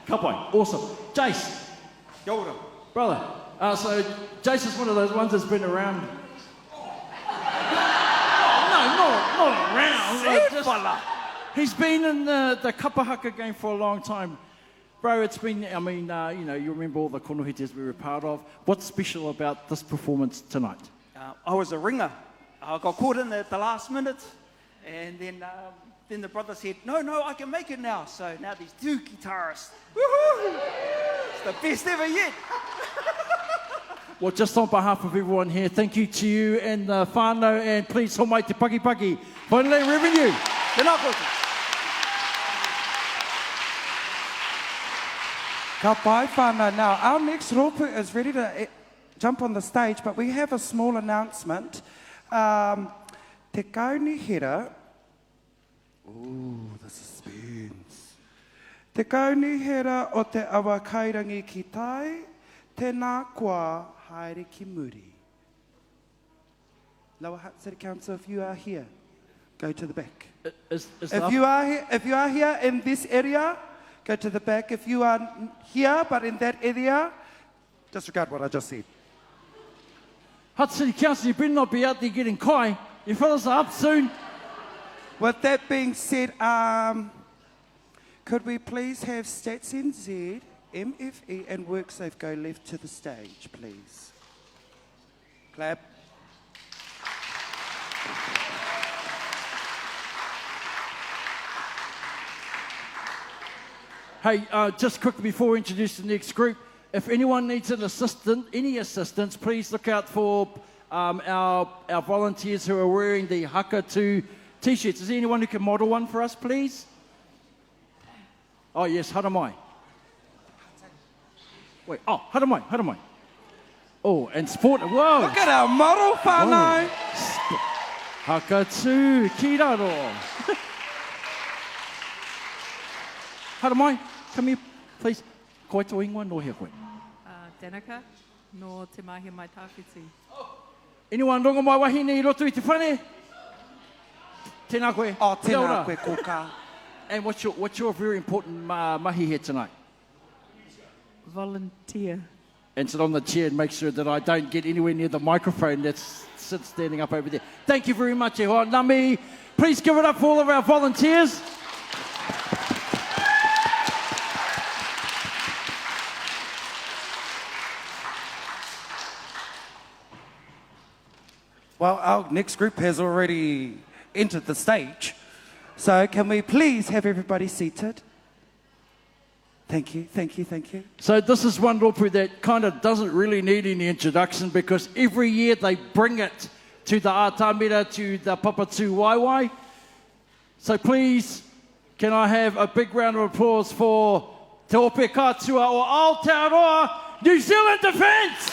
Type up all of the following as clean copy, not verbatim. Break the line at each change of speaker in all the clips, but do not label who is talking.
Ka pai. Awesome. Jace.
Kia ora.
Brother, uh, so Jace is one of those ones that's been around. Oh, no, not, not around. Uh, just, he's been in the, the kapahaka game for a long time. Bro, it's been, I mean, uh, you know, you remember all the konohites we were part of. What's special about this performance tonight?
Uh, I was a ringer. I got caught in at the last minute, and then, um, then the brother said, no, no, I can make it now. So now there's two guitarists. Woohoo! It's the best ever yet.
Well, just on behalf of everyone here, thank you to you and the whānau, and please homai te pakipaki. Finally, revenue.
Tēnā koutou.
Ka pai whānau. Now, our next rōpū is ready to eh, jump on the stage, but we have a small announcement. Um, Te Kaunihera, ooh, the suspense. Te Kaunihera o Te Awa Kairangi ki Tai, tēnā koa haere ki muri. Lower Hutt City Council, if you are here, go to the back.
Is, is
If you are here, if you are here in this area, go to the back. If you are here but in that area, disregard what I just said.
Hutt City Council, you better not be out there getting kai. You fellas are up soon.
With that being said, um, could we please have Stats NZ, MFE, and WorkSafe go left to the stage, please? Clap.
Hey, uh, just quickly before we introduce the next group, if anyone needs an assistant, any assistance, please look out for um, our, our volunteers who are wearing the Haka 2 t-shirts. Is there anyone who can model one for us, please? Oh, yes, Haramai. Wait, oh, Haramai, Haramai. Oh, and sport, whoa.
Look at our model whānau.
Haka 2, ki raro. Haramai, come here, please. Koe tō ingoa, nō hea koe?
Uh, Danica, nō Te Māhia Mai Tawhiti.
Anyone rongo mai wahine i roto i te whare? Tēnā koe.
Oh, tēnā koe, kōkā.
And what's your, what's your very important uh, mahi here tonight?
Volunteer.
And sit on the chair and make sure that I don't get anywhere near the microphone that's sits standing up over there. Thank you very much, e hoa. Nami, please give it up for all of our volunteers.
Well, our next group has already entered the stage. So can we please have everybody seated? Thank you, thank you, thank you.
So this is one rōpū that kind of doesn't really need any introduction because every year they bring it to the atamira, to the Papatu Waiwai. So please, can I have a big round of applause for Te Ope Kātua o Aotearoa, New Zealand Defence!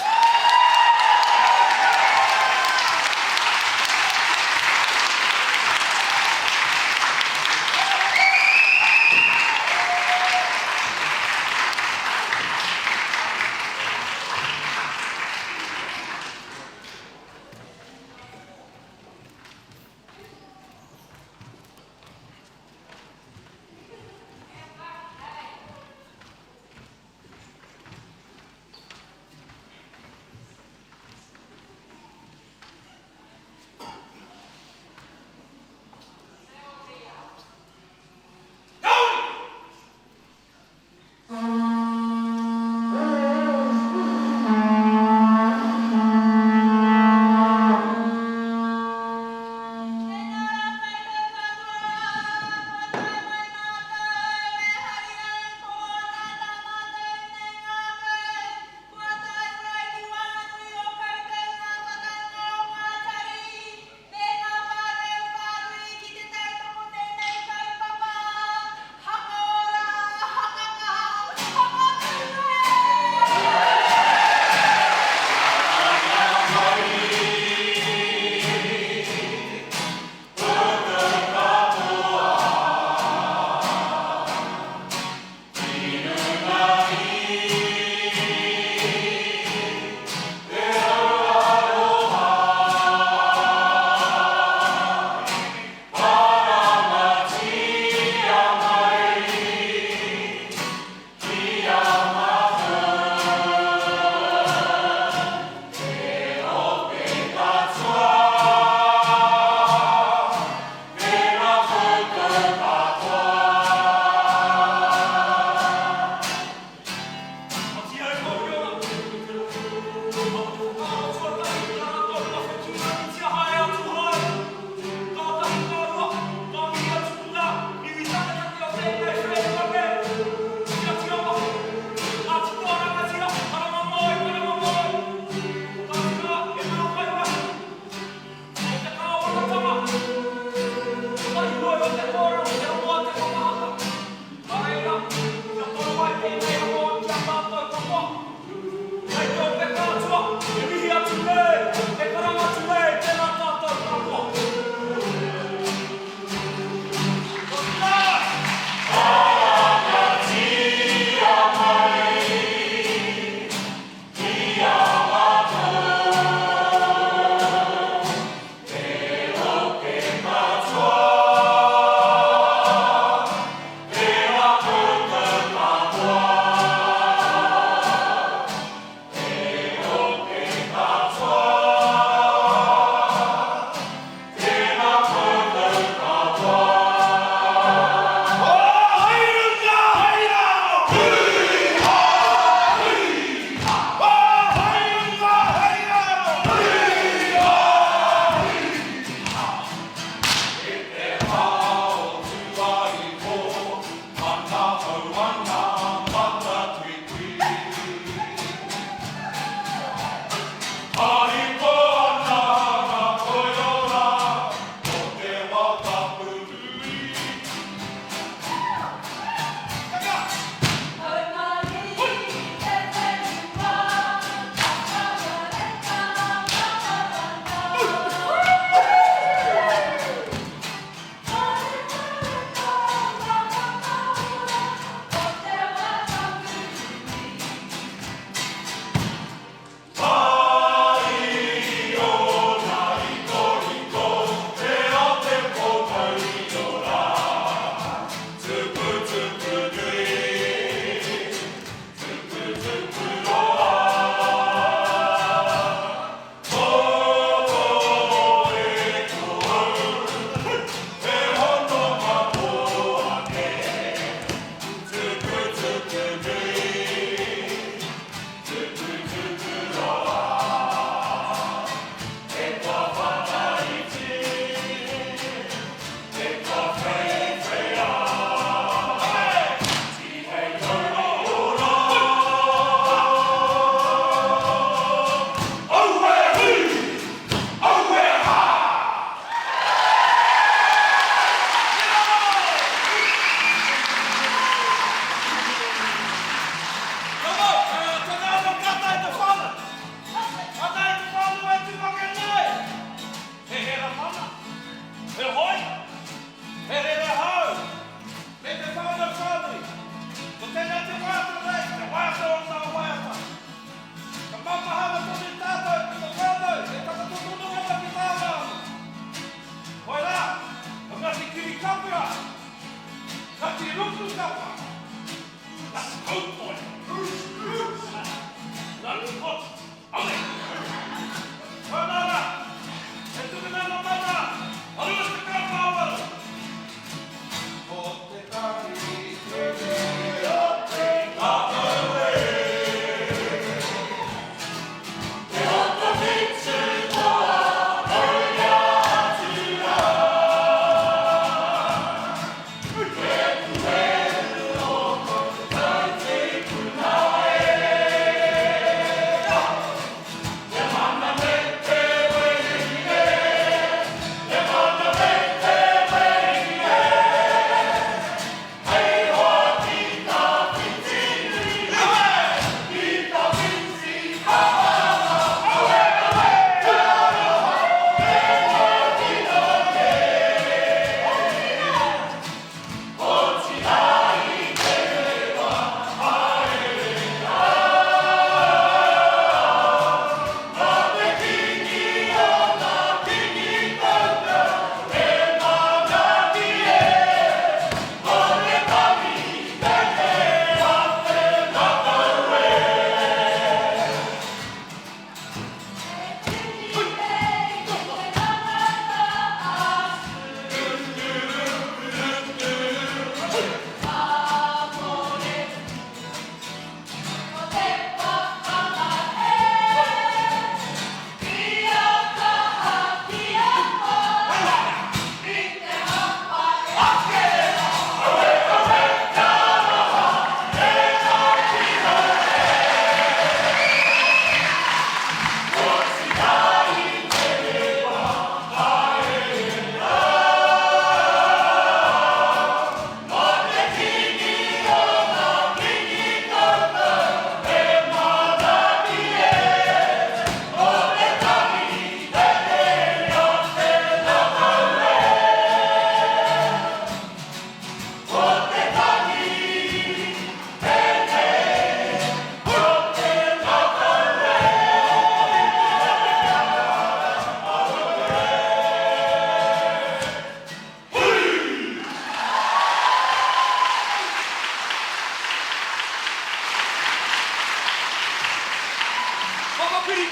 Kiri!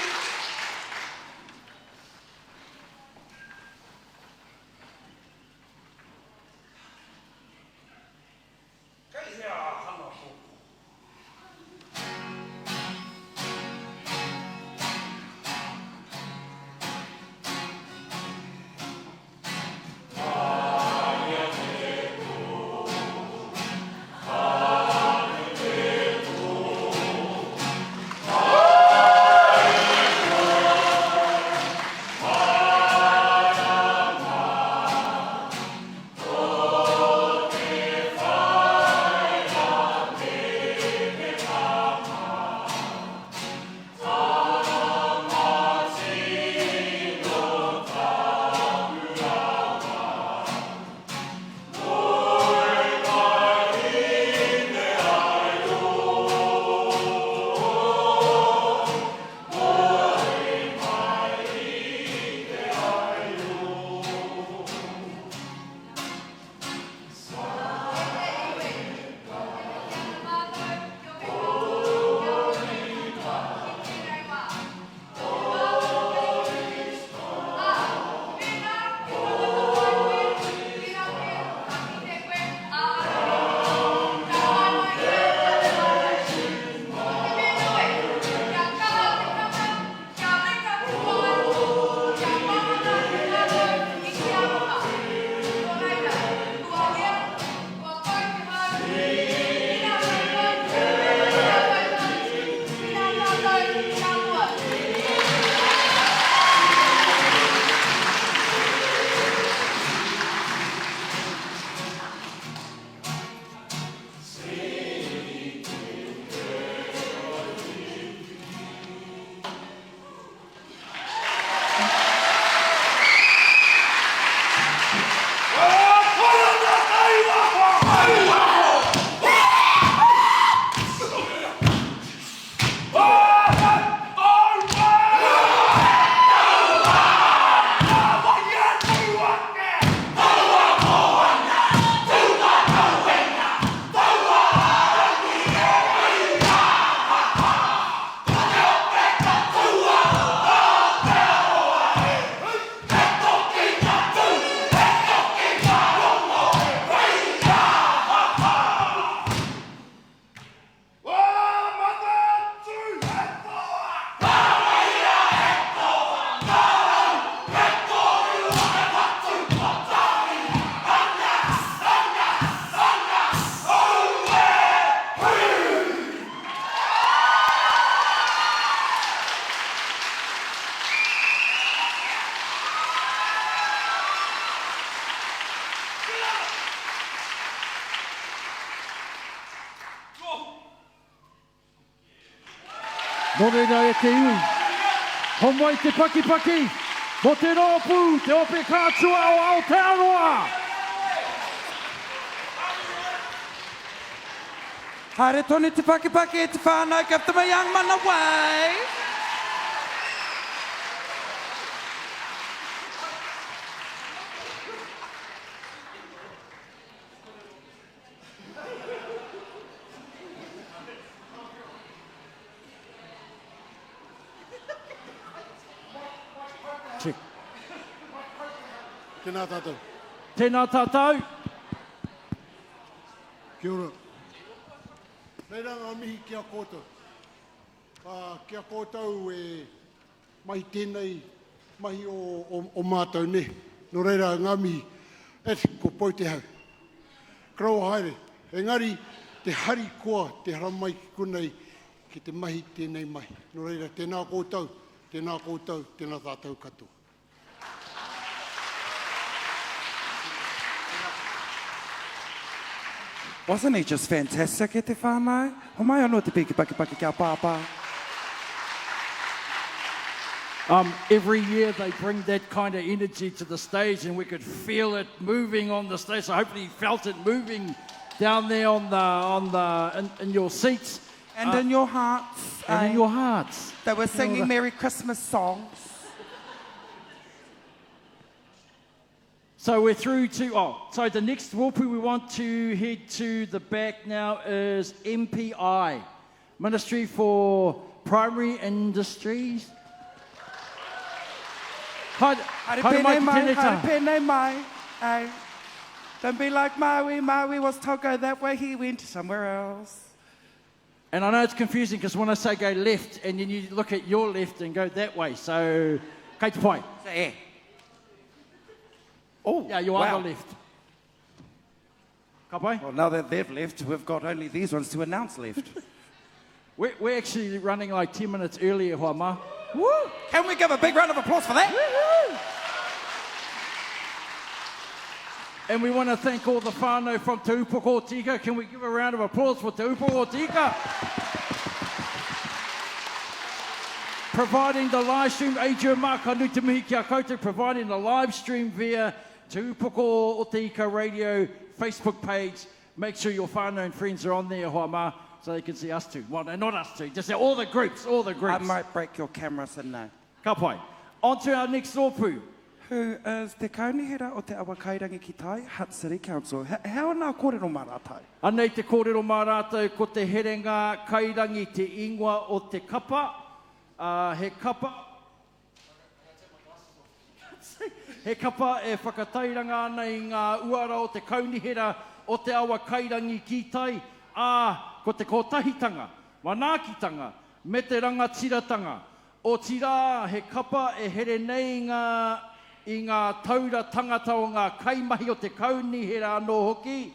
Kei hea a Hana Koko?
Nō reira e te iwi, homai te pakipaki mō te rōpū, te ope kātua o Aotearoa!
Haere tonu te pakipaki e te whānau, give them a young man a wave!
Check.
Tēnā tātou.
Tēnā tātou.
Kia ora. Reira ngā mihi ki a koutou. Uh, ki a koutou e mahi tēnei mahi o, o, o mātou ne. Nō reira ngā mihi. Et, ko pau te hau. Karaua haere. Engari, te hari koa te haramai ki konei ki te mahi tēnei mahi. Nō reira, tēnā koutou, tēnā koutou, tēnā tātou katoa.
Wasn't he just fantastic e te whānau? Homai anō te piki paki paki kia pāpā.
Um, every year they bring that kind of energy to the stage and we could feel it moving on the stage. So hopefully you felt it moving down there on the, on the, in, in your seats.
And uh, in your hearts.
And
eh?
in your hearts.
They were singing Merry Christmas songs.
So we're through to, oh, so the next rōpū we want to head to the back now is MPI, Ministry for Primary Industries. Haere,
Haere
haere mai
pēnei
ki
mai,
tēnei
haere
taha.
pēnei mai. Hey. Don't be like Maui. Maui was told go that way, he went somewhere else.
And I know it's confusing because when I say go left, and then you look at your left and go that way. So, kei te pai.
Eh.
Oh,
Yeah, you are
wow.
the left. Ka pai?
Well, now that they've left, we've got only these ones to announce left.
We're actually running like 10 minutes earlier, hoa ma.
Woo! Can we give a big round of applause for that?
And we want to thank all the whānau from Te Upoko o Te Ika. Can we give a round of applause for Te Upoko o Te Ika? Providing the live stream, Adrian Mark, ka nui te mihi ki a koutou, providing the live stream via Te Upoko o Te Ika Radio Facebook page. Make sure your whānau and friends are on there, hoa ma, so they can see us too. Well, no, not us two, just all the groups, all the groups.
I might break your camera, so no.
Ka pai. On to our next rōpū.
Who is Te Kaunihera o Te Awakairangi ki Tai, Hutt City Council. He, hea nā kōrero mā rātou?
Anei te kōrero mā rātou ko te herenga kairangi te ingoa o te kapa. He kapa... He kapa e whakatairanga ana i ngā uara o te kaunihera o Te Awa Kairangi ki Tai, ā, ko te kotahitanga, manaakitanga, me te rangatiratanga. Otirā, he kapa e here nei ngā i ngā taura tangata o ngā kaimahi o te kaunihera anō hoki,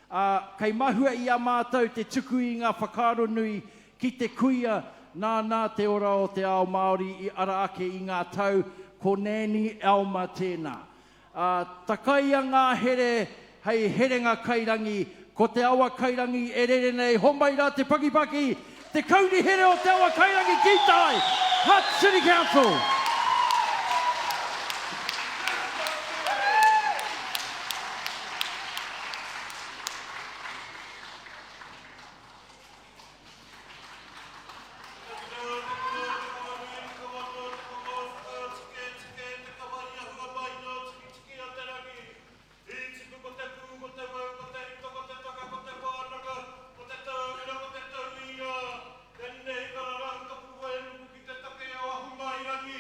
ā, kei mahue i a mātou te tuku i ngā whakaaro nui ki te kuia nāna te ora o te ao Māori i ara ake i ngā tau, ko Nanny Elmer tēnā. Ā, takaia ngā here hei herenga kairangi, ko te awa kairangi e rere nei, homai rā te pakipaki, te kaunihere o te awa kairangi ki tai, Hutt City Council!
I tipu ko te pū, ko te weu, ko te rito, ko te taka, ko te wānanga, ko te tauira, ko te tauira. Tēnei ka rarau taku wainuku ki te take o Ahumairangi.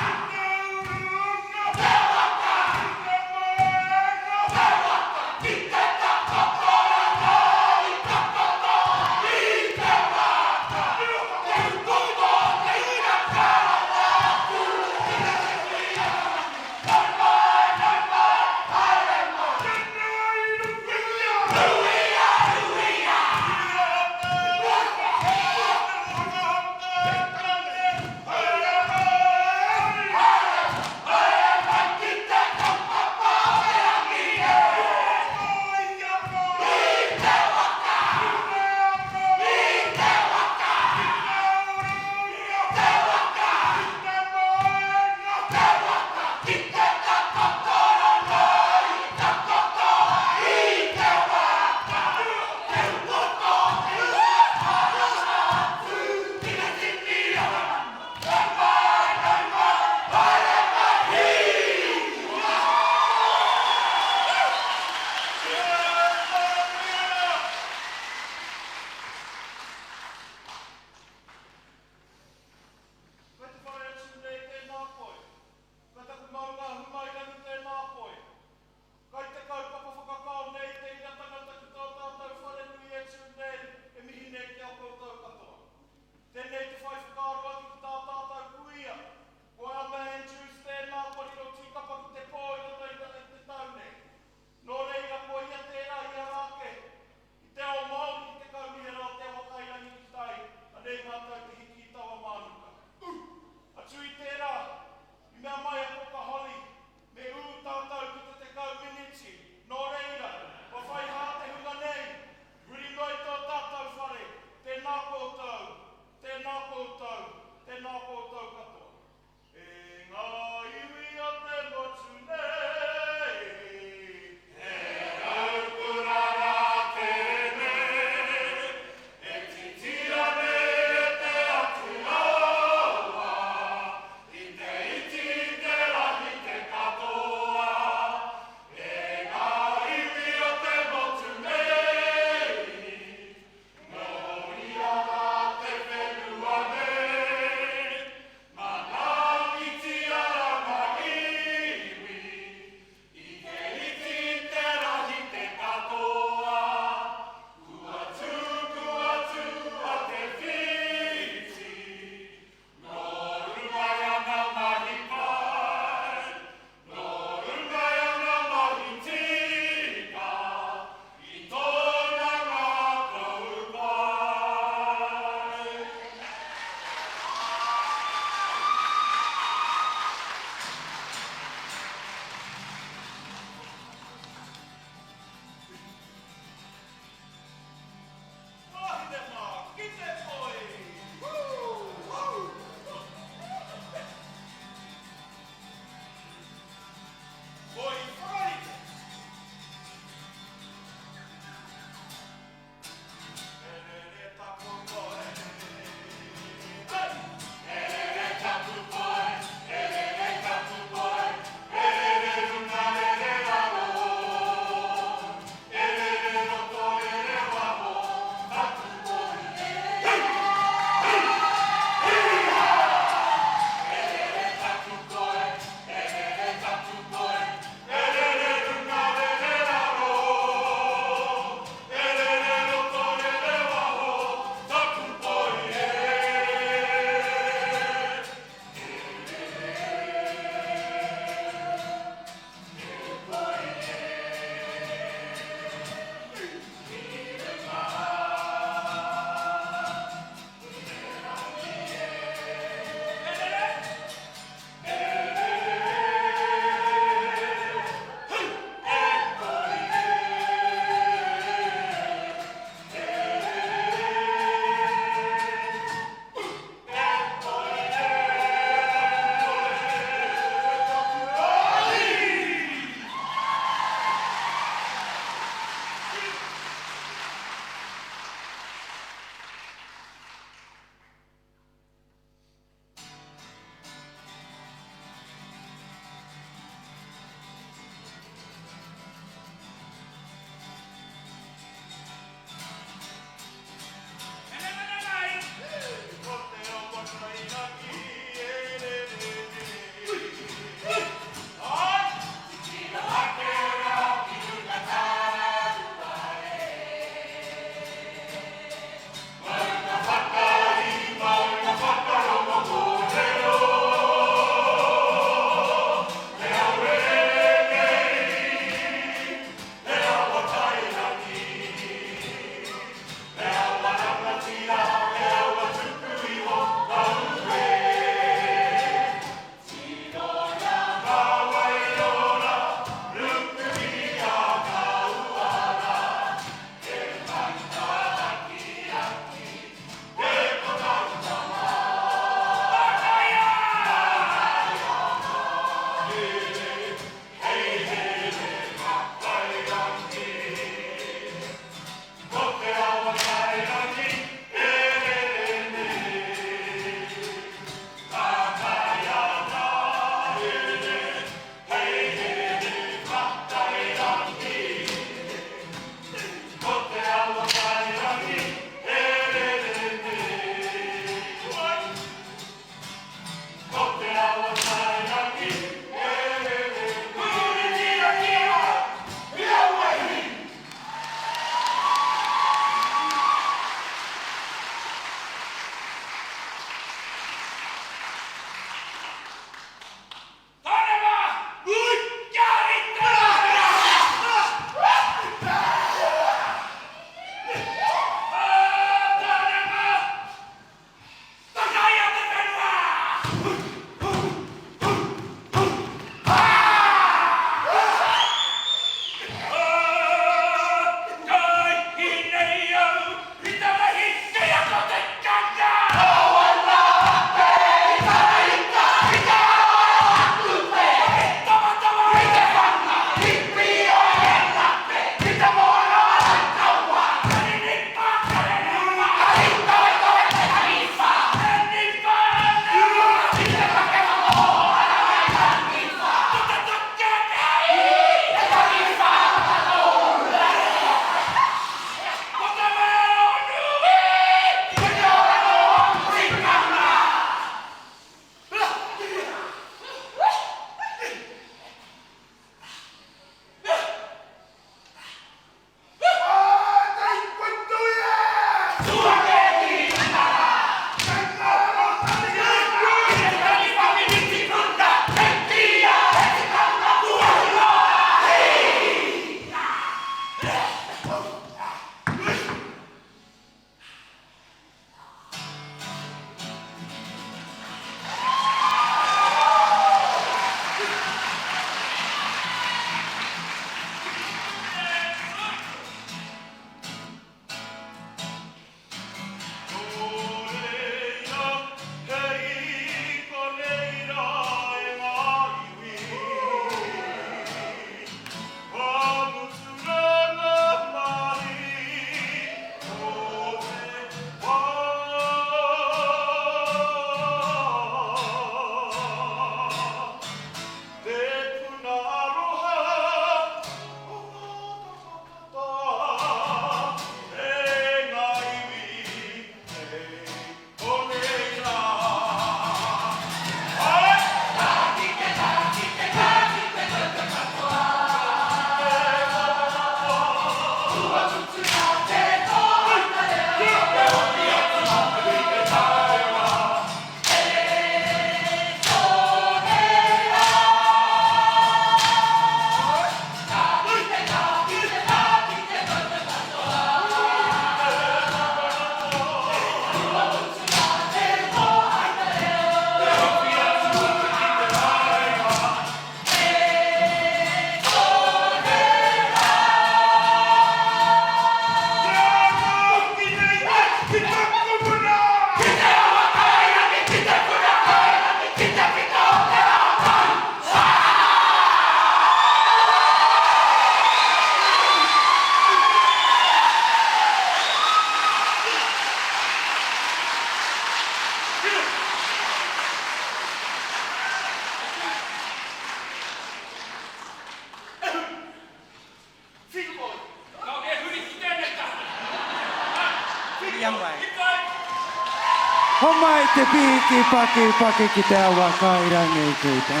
te piki paki paki ki te awa kairangi ki te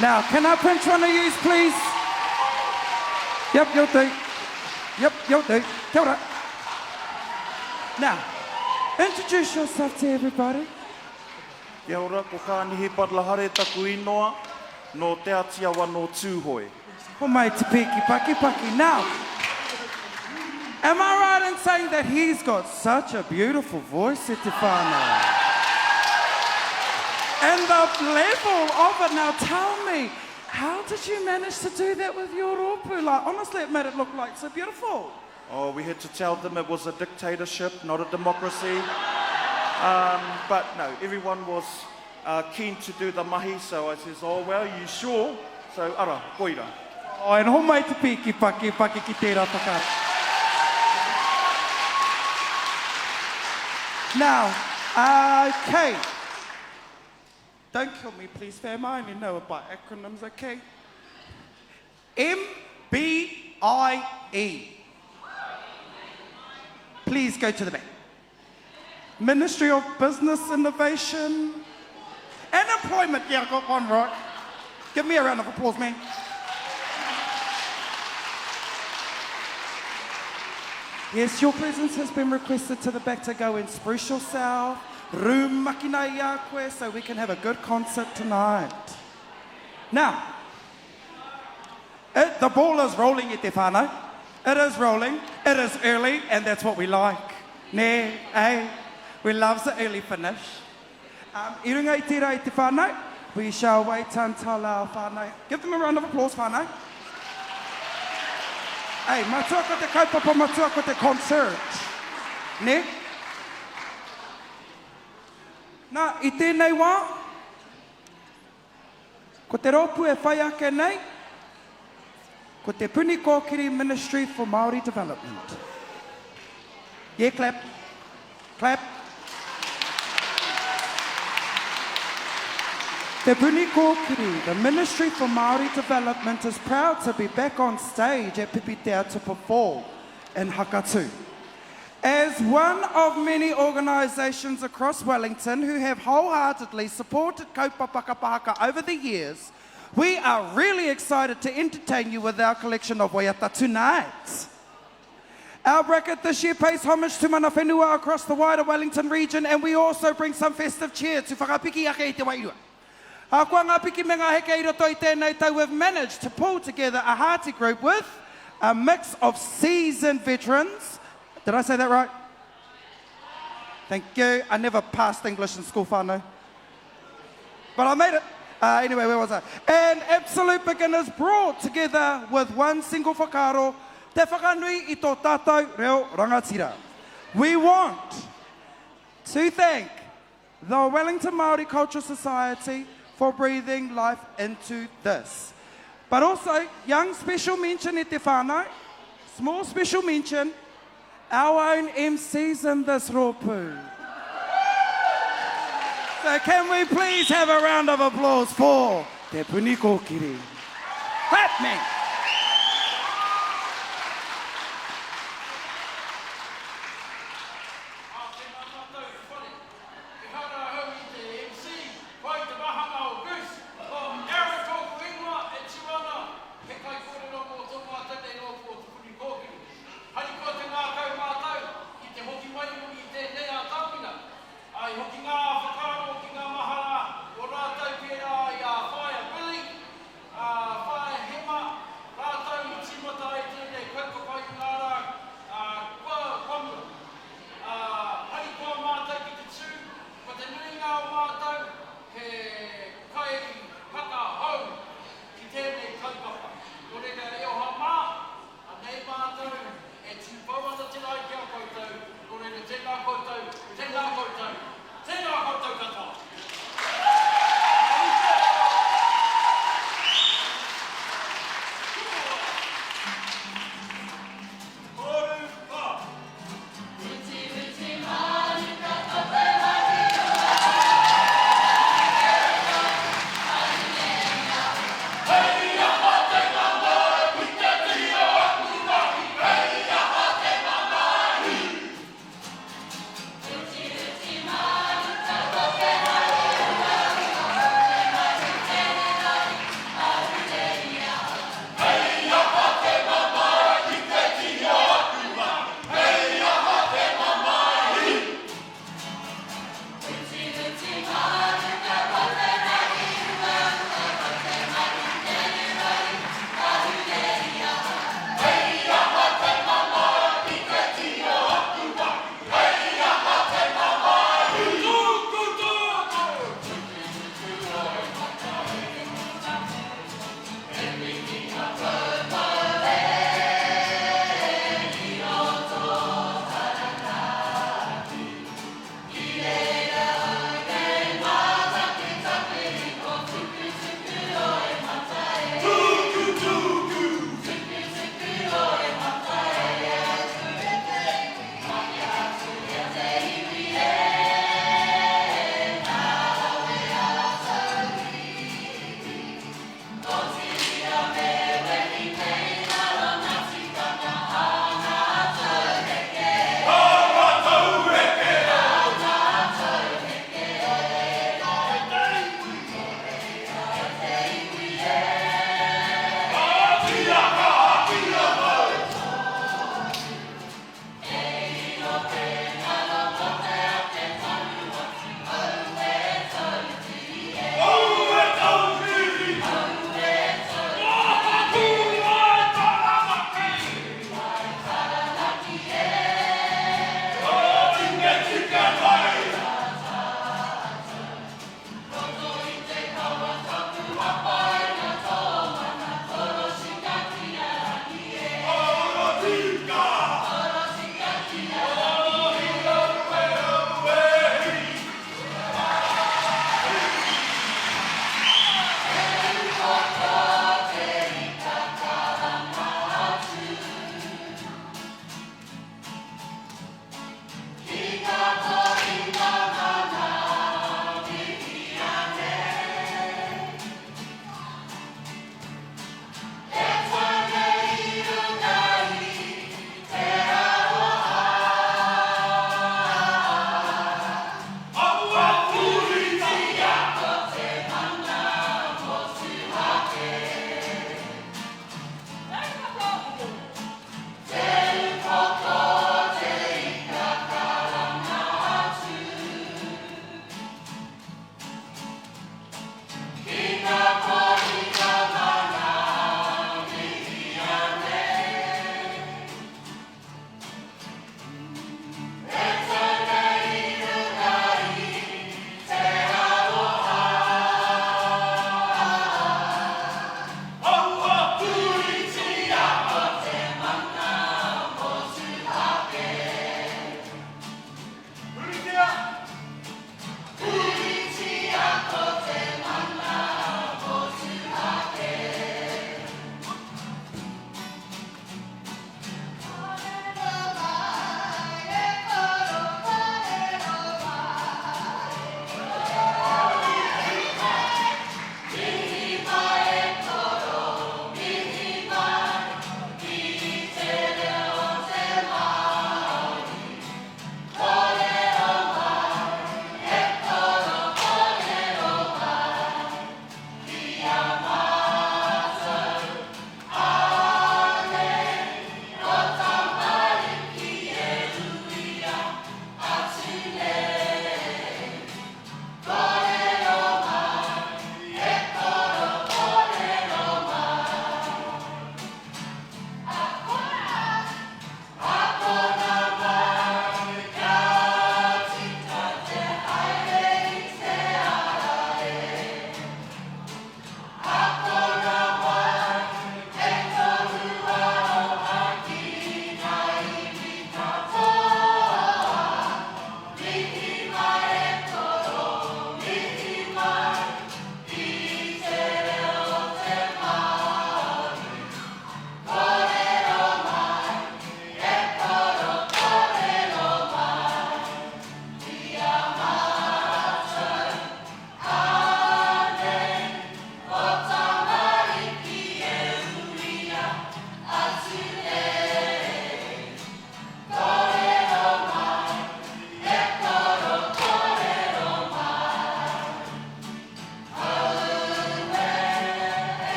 Now, can I pinch one of yous, please? Yep, you'll do. Yep, you'll do. Kia ora. Now, introduce yourself to everybody.
Kia ora, ko Kānihi Butler-Hare taku inoa, nō Te Ati Awa nō Tūhoe.
Homai te piki paki paki. Now, am I right in saying that he's got such a beautiful voice, e te whānau? And the level of it. Now, tell me, how did you manage to do that with your rōpū? Like, honestly, it made it look like so beautiful.
Oh, we had to tell them it was a dictatorship, not a democracy. Um, but no, everyone was uh, keen to do the mahi, so I says, oh, well, you sure? So, ara, koira.
Oh, and homai te piki paki paki ki tērā whakaaro. Now, okay. Don't kill me, please, fam. I only know about acronyms, okay? M B I E. Please go to the back. Ministry of Business Innovation and Employment. Yeah, I got one right. Give me a round of applause, man. Yes, your presence has been requested to the back to go and spruce yourself, rumakina i a koe, so we can have a good concert tonight. Now, it, the ball is rolling e te whānau. It is rolling, it is early, and that's what we like. Nē, eh? We loves the early finish. Um, I runga i tērā i te whānau, we shall wait until our whānau. Give them a round of applause, whānau. Hey, matua ko te kaupapa, matua ko te concert. Nē? Nā, i tēnei wā, ko te rōpū e whai ake nei, ko Te Puni Kōkiri Ministry for Māori Development. Yeah, clap. Clap. Te Puni Kōkiri, the Ministry for Māori Development is proud to be back on stage at Pipitea to perform in Hakatū. As one of many organisations across Wellington who have wholeheartedly supported kaupapa kapahaka over the years, we are really excited to entertain you with our collection of waiata tonight. Our bracket this year pays homage to mana whenua across the wider Wellington region and we also bring some festive cheer to whakapiki ake i te wairua. Ahakoa ngā piki me ngā heke i roto i tēnei tau we've managed to pull together a hearty group with a mix of seasoned veterans, did I say that right? Thank you. I never passed English in school whānau. But I made it. Uh, anyway, where was I? And absolute beginners brought together with one single whakaaro, te whakanui i tō tātou reo rangatira. We want to thank the Wellington Māori Cultural Society for breathing life into this. But also, young special mention e te whānau, small special mention, our own MCs in this rōpū. So can we please have a round of applause for Te Puni Kōkiri. Clap me!
Ehara ahau i te MC, whai te wāhanga o Goose, ko Aaron tōku ingoa e tū ana he kaikōrero mō tō mātou nei rōpū o Te Puni Kōkiri. Harikoa te ngākau mātou ki te hoki mai i runga i tēnei ātamira, ā, i hoki ngā whakaaro ki ngā mahara o rātou pērā i a Whaea Billy, a Whaea Hema,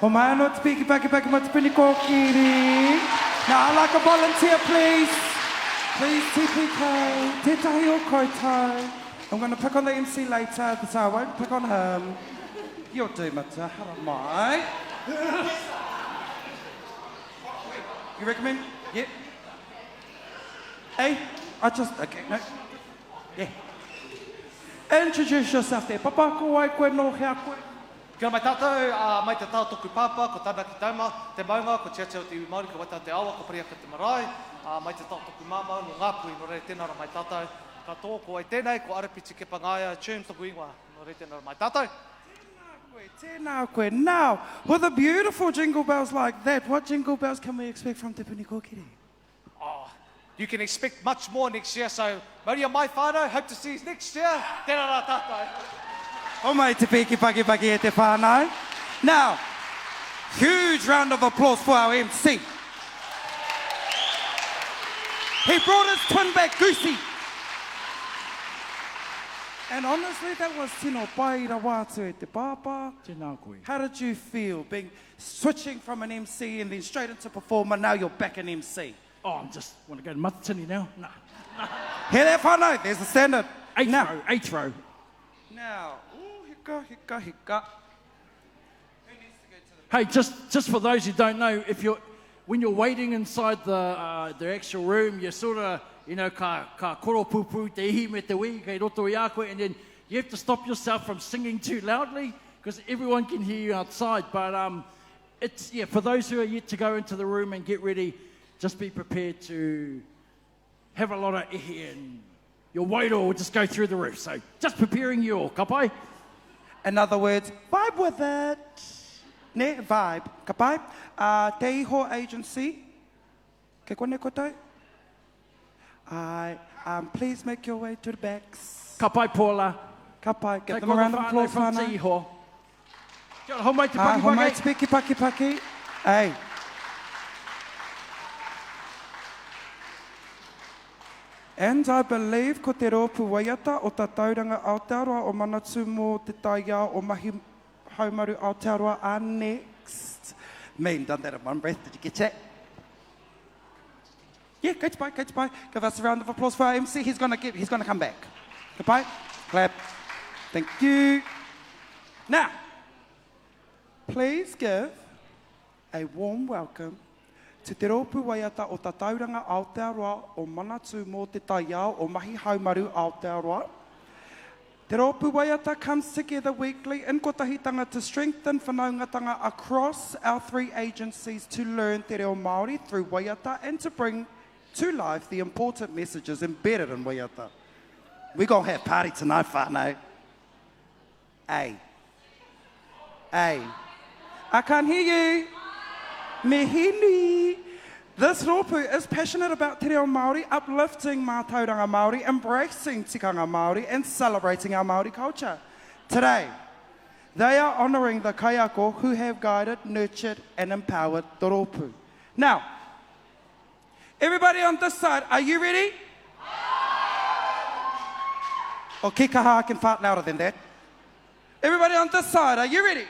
Homai anō te piki paki paki mo Te Puni Kōkiri. Now I'd like a volunteer please. Please TPK, tētahi o koutou. I'm going to pick on the MC later, so I won't pick on him. You'll do, Mata, haramai. You recommend? Yep. Hey, I just, okay, no. Yeah. Introduce yourself there. Papa, ko wai koe, no hea koe?
Kia ora mai tātou, ā, mai te taha o toku pāpā, ko Taranaki Tauma, te maunga, ko Tiatia o te iwi Māori, ko Waitaha te awa, ko Pariaka te marae, ā, mai te taha o toku māmā, nō Ngāpuhi, nō reira tēnā ora mai tātou. Katoa, ko wai tēnei, ko Arapiti Kepa Ngaia, Churms toku ingoa, nō reira tēnā ora mai tātou.
Tēnā koe, tēnā koe. Now, with the beautiful jingle bells like that, what jingle bells can we expect from Te Puni Kōkiri?
Oh, you can expect much more next year, so mauria mai whānau, hope to see you next year. Tēnā rā tātou.
Homai te piki paki paki e te whānau. Now, huge round of applause for our MC. He brought his twin back, Goosey. And honestly, that was tino pai rawa atu e te pāpā.
Tēnā koe.
How did you feel being switching from an MC and then straight into performer, now you're back an MC?
Oh, I'm just want to go to Matatini now. Nah.
Hear that whānau? There's the standard.
Eighth
Now,
row, eighth row.
now, ooh, hika, hika, hika.
Hey, just, just for those who don't know, if you're, when you're waiting inside the, the actual room, you're sort of, you know, ka, ka koropupu te ihi me te wi kei roto i a koe, and then you have to stop yourself from singing too loudly because everyone can hear you outside. But it's, yeah, for those who are yet to go into the room and get ready, just be prepared to have a lot of ihi and your wairua will just go through the roof. So just preparing you all, ka pai?
In other words, vibe with it. Ne, vibe. Ka pai? Te Iho Agency. Kei konei koutou? Ai, please make your way to the backs.
Ka pai, Paula.
Ka pai. Give
Take
them a
all the
round of
whānau
applause,
from Te
whānau.
Iho. Kia ora, homai te paki
Homai
paki.
te piki paki paki. Hey. And I believe ko te rōpū waiata o Tatauranga Aotearoa o Manatū mō te Taiao o Mahi Haumaru Aotearoa are next. Mean, done that in one breath. Did you get that? Yeah, go to bye, go to bye. Give us a round of applause for our MC. He's going to come back. Goodbye. Clap. Thank you. Now, please give a warm welcome to Te Rōpū Waiata o Tatauranga Aotearoa o Manatū mō te Taiao o Mahi Haumaru Aotearoa. Te Rōpū Waiata comes together weekly in Kotahitanga to strengthen whanaungatanga across our three agencies to learn te reo Māori through waiata and to bring to life the important messages embedded in waiata. We going to have party tonight, whānau. Hey. Hey. I can't hear you. Mihini. This rōpū is passionate about te reo Māori, uplifting mātauranga Māori, embracing tikanga Māori, and celebrating our Māori culture. Today, they are honouring the kaiako who have guided, nurtured, and empowered the rōpū. Now, everybody on this side, are you ready? Okay, kaha, I can fart louder than that. Everybody on this side, are you ready?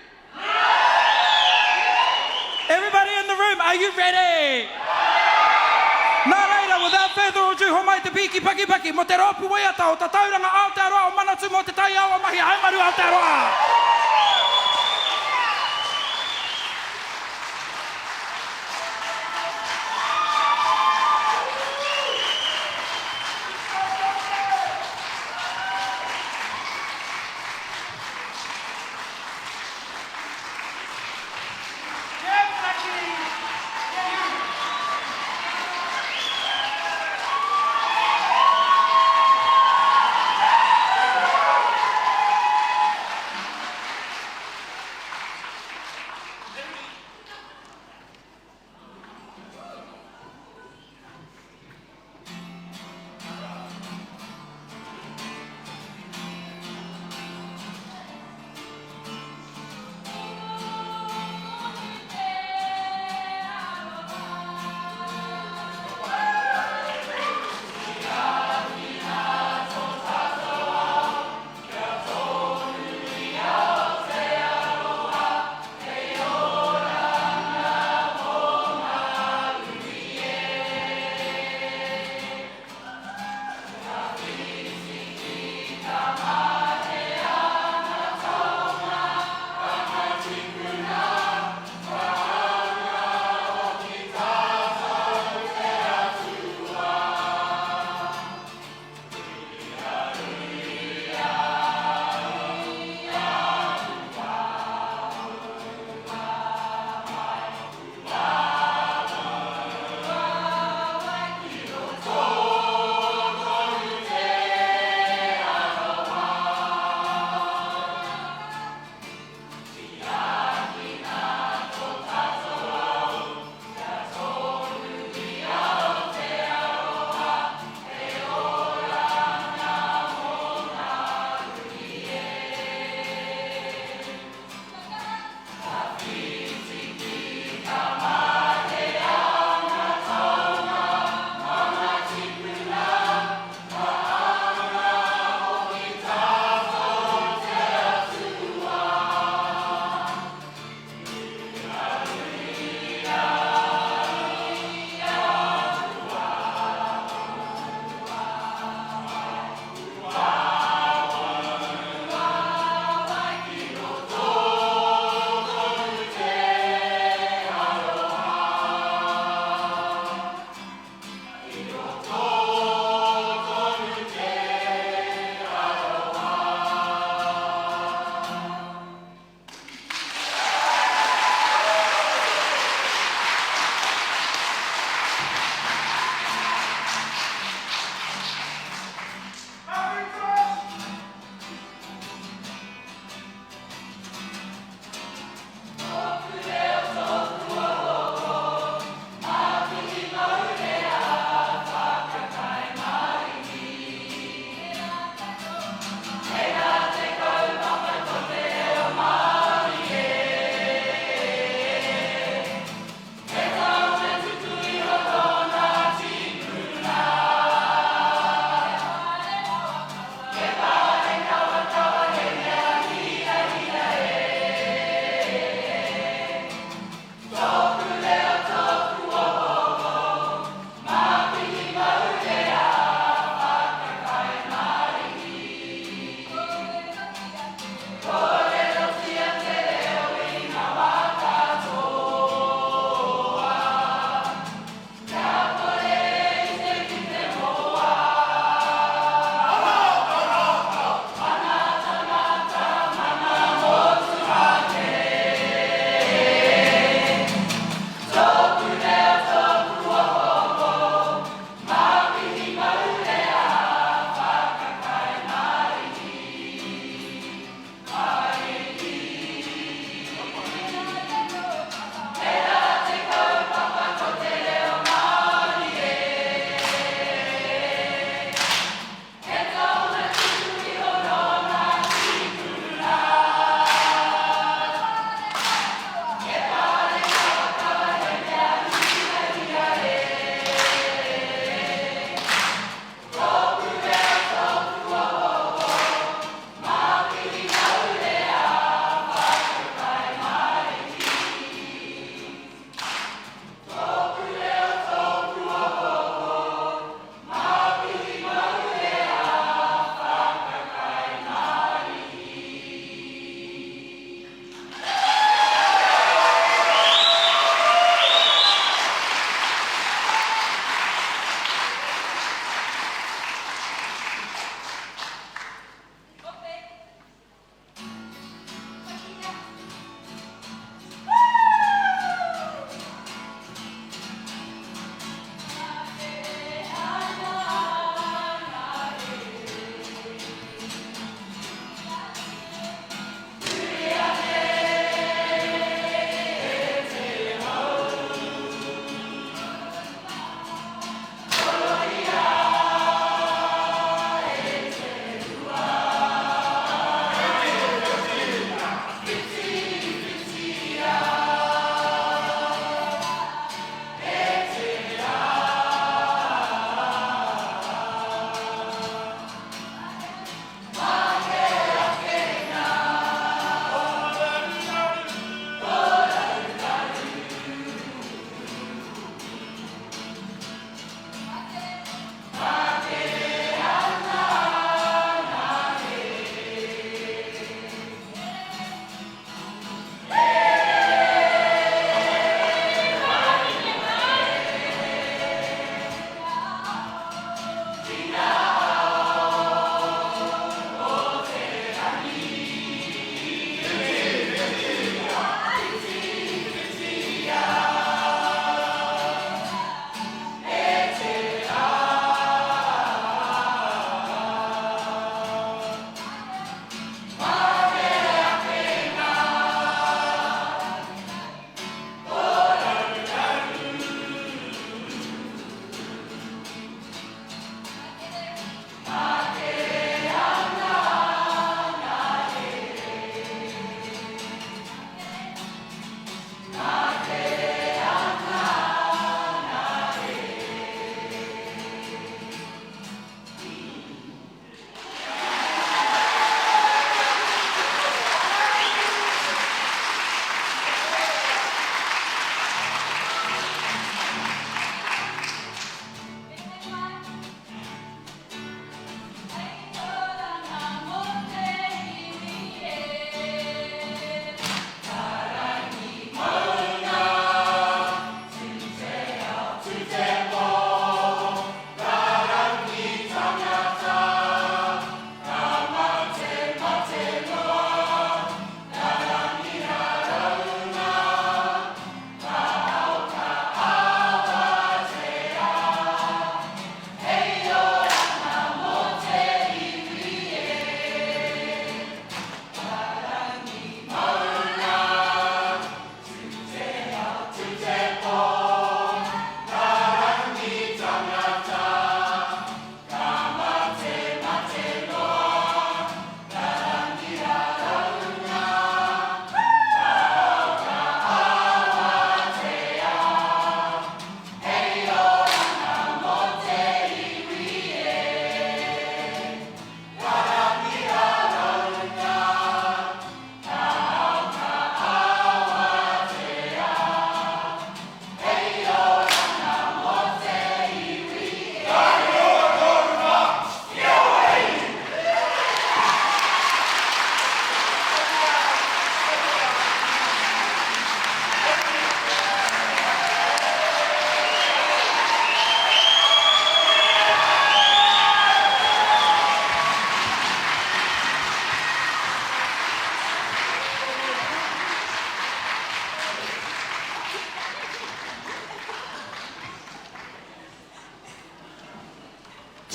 Everybody in the room, are you ready? Nā reira, without further ado, homai te piki paki paki mō te rōpū waiata o Tatauranga Aotearoa o Manatū mō te Taiao o Mahi Haumaru Aotearoa.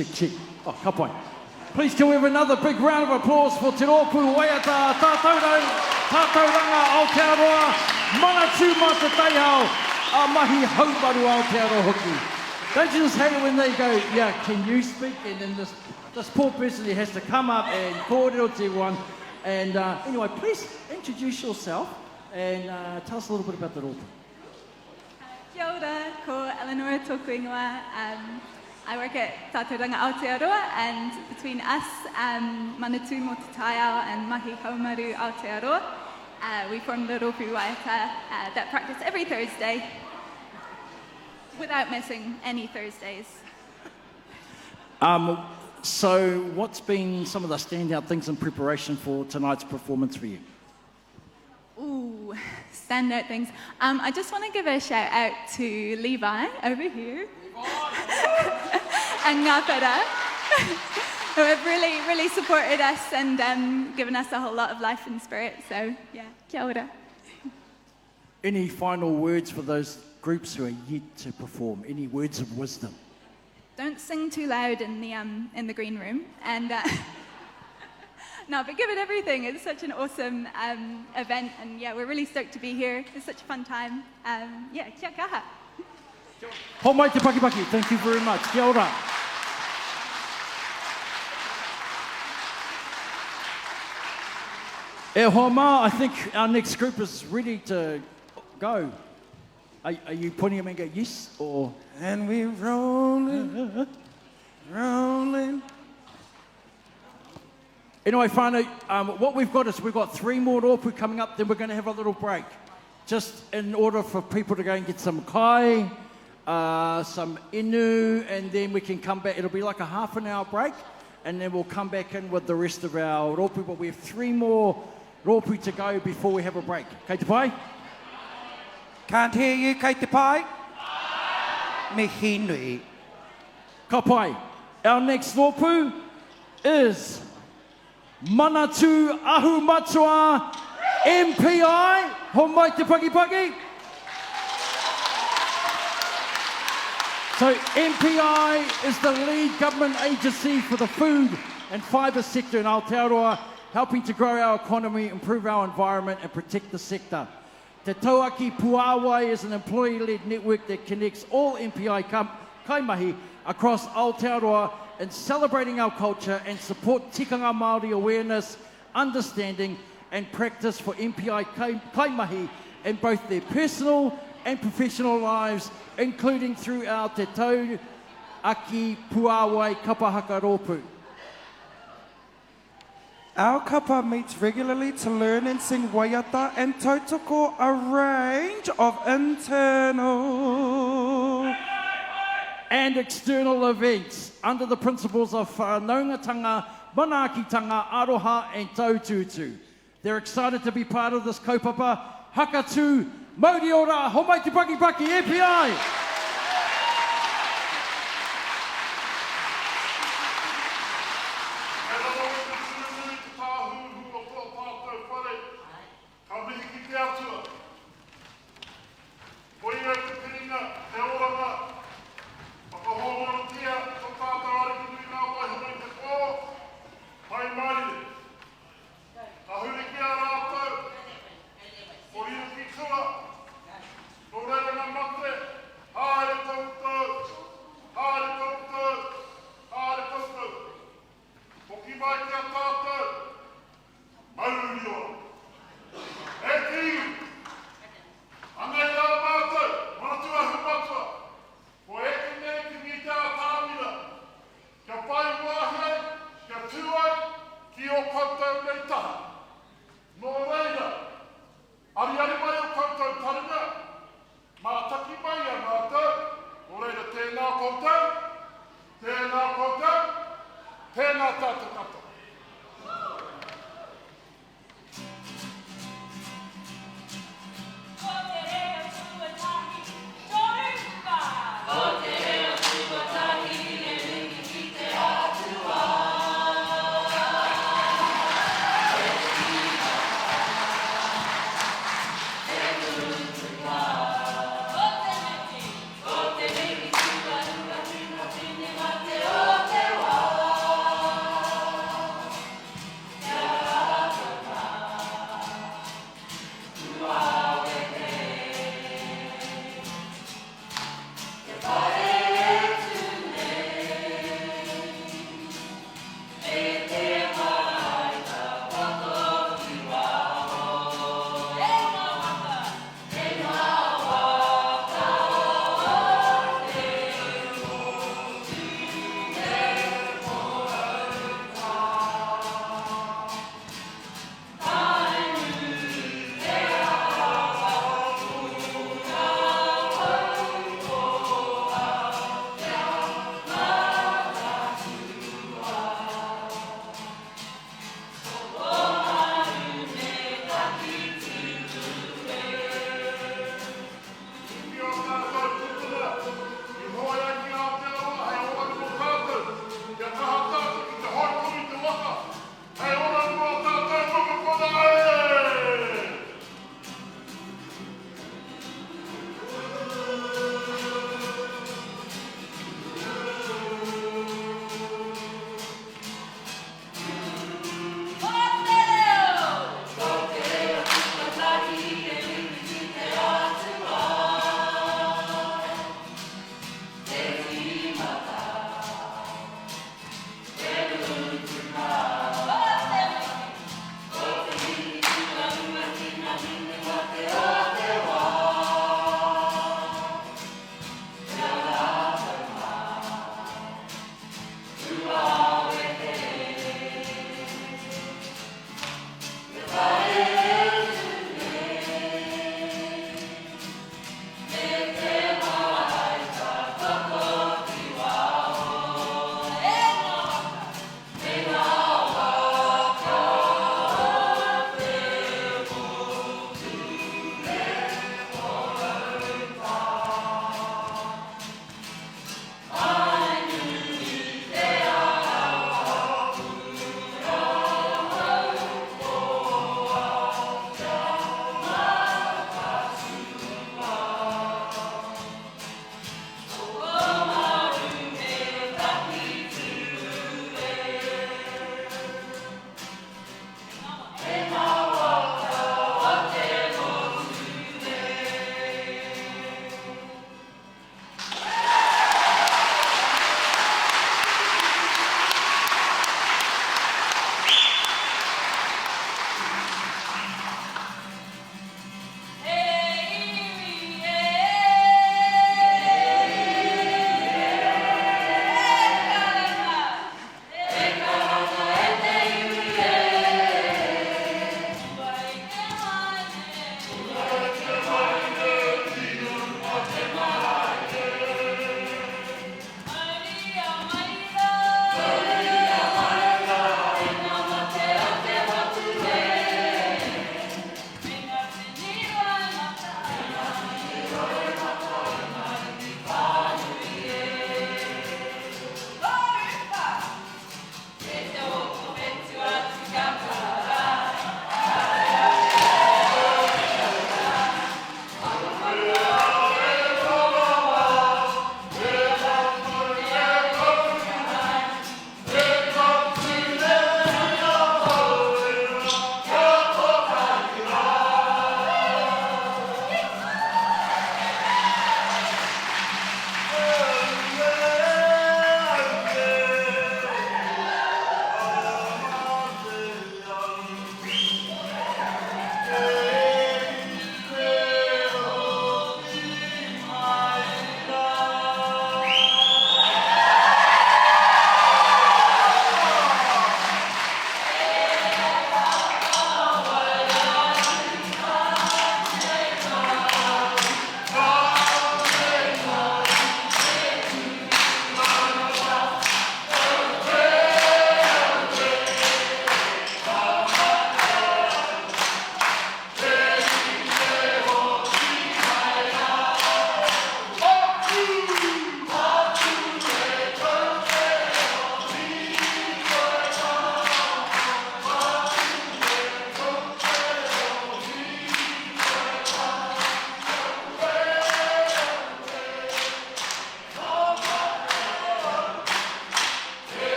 Check, check. Oh, ka pai. Please can we have another big round of applause for Te Rōpū Waiata Tātauranga, Tātauranga Aotearoa, Manatū Mā Te Taiao, a Mahi Haumaru Aotearoa hoki. Don't you just hate it when they go, yeah, can you speak? And then this, this poor person who has to come up and kōrero to everyone. And uh, anyway, please introduce yourself and uh, tell us a little bit about the rōpū.
Kia ora, ko Eleanor tōku ingoa. Um, I work at Tātauranga Aotearoa and between us, um, Manatū Mō Te Taiao and Mahi Haumaru Aotearoa, uh, we form the Rōpū Waiata uh, that practice every Thursday without missing any Thursdays.
Um, so what's been some of the standout things in preparation for tonight's performance for you?
Ooh, standout things. Um, I just want to give a shout out to Levi over here. and Ngāpera, who have really, really supported us and um, given us a whole lot of life and spirit. So, yeah, kia ora.
Any final words for those groups who are yet to perform? Any words of wisdom?
Don't sing too loud in the, um, in the green room. And uh, no, but give it everything. It's such an awesome um, event. And yeah, we're really stoked to be here. It's such a fun time. Um, yeah, kia kaha.
Ho mai te pakipaki. Thank you very much. Kia ora. E hoa mā, I think our next group is ready to go. Are, are you pointing at me and go, yes, or?
And we're rolling, rolling.
Anyway, whānau, um, what we've got is we've got three more rōpū coming up, then we're going to have a little break. Just in order for people to go and get some kai, uh, some inu, and then we can come back. It'll be like a half an hour break, and then we'll come back in with the rest of our rōpū. But we have three more rōpū to go before we have a break. Kei te pai?
Can't hear you, kei te pai? Mihi nui.
Ka pai. Our next rōpū is Manatū Ahu Matua MPI. Ho mai te pakipaki. So MPI is the lead government agency for the food and fibre sector in Aotearoa, helping to grow our economy, improve our environment and protect the sector. Te Tauaki Puawai is an employee-led network that connects all MPI kaimahi across Aotearoa in celebrating our culture and support tikanga Māori awareness, understanding and practice for MPI kaimahi in both their personal and professional lives, including through our Te Tauaki Puawai Kapahaka Rōpū.
Our kapa meets regularly to learn and sing waiata and tautoko a range of internal
and external events under the principles of whanaungatanga, manaakitanga, aroha and taututu. They're excited to be part of this kaupapa. Hakatū, mauri ora, homai te pakipaki, MPI!
Kei raro i te ture nui te tāhuhu o tō tātou whare, ka mihi ki te Atua. Koia te piringa, te oranga, whakahōnoretia tō tātou Ariki nui ngā waihona i te pō, Pai mārire. Ka huri ki a rātou, ko Riro ki tua, nō reira ngā mate,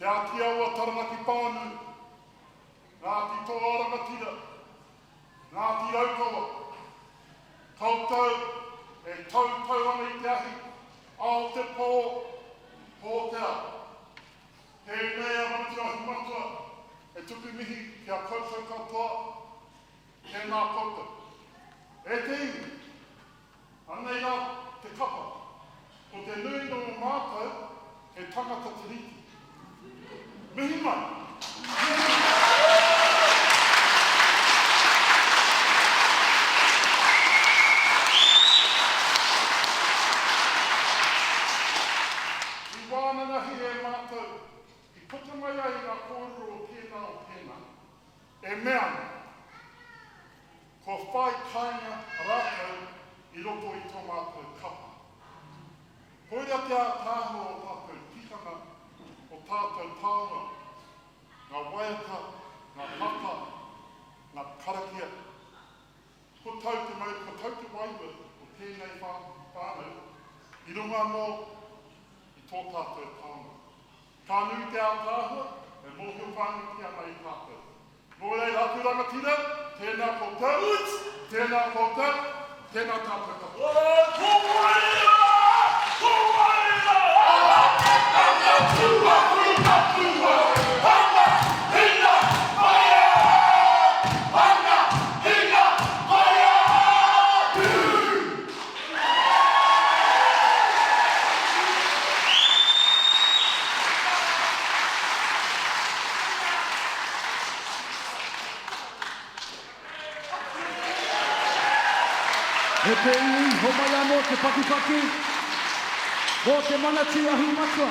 Te Āti Awa Taranaki Whānui, Ngāti Toa Rangatira, Ngāti Raukawa, koutou e tautau ana i te ahi, ao te pō, pō te ao. Tēnei a Manatū Ahu Matua e tuku mihi ki a koutou katoa, tēnā koutou. E te iwi, anei rā te kapa, ko te nuinga o mātou he tangata Tiriti. Mihi mai! I wānangahi e mātou i puta mai ai ngā kōrero o tēnā o tēnā, e mea ana, kua whai kāinga rātou i roto i tō mātou kapa. Koira te ātaahua o tātou tikanga, o tātou taonga, ngā waiata, ngā haka, ngā karakia. Ko tau te mauri, ko tau te wairua o tēnei whānau i runga anō i tō tātou taonga. Ka nui te ātaahua e mōhio whānuitia ana e tātou. Nō reira aku rangatira, tēnā koutou, tēnā koutou, tēnā tātou katoa. Ko wai rā! Ko wai rā! Ana tū aku matua, ana hina maia! Ana hina maia!
He te iwi, homai anō te pakipaki mō te Manatū Ahu Matua.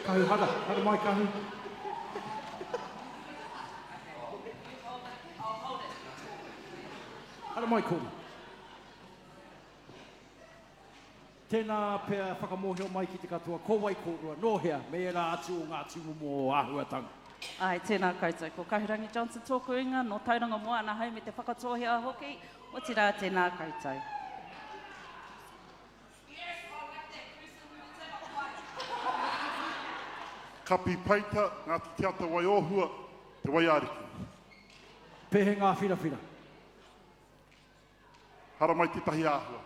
Kahu hara, hara mai Kahu. Hara mai Kori. Tēnā pea whakamōhio mai ki te katoa ko wai kōrua, nō hea, me ērā atu o ngā tūmomo āhuatanga.
Āe, tēnā koutou. Ko Kahurangi Johnson tōku inga, nō Tauranga Moana hau me Te Whakatōhea hoki, otirā tēnā koutou.
Kapi Peita, Ngāti Te Ata Waiōhua, Te Waiariki.
Pēhea ngā whirawhira?
Haramai tētahi āhua.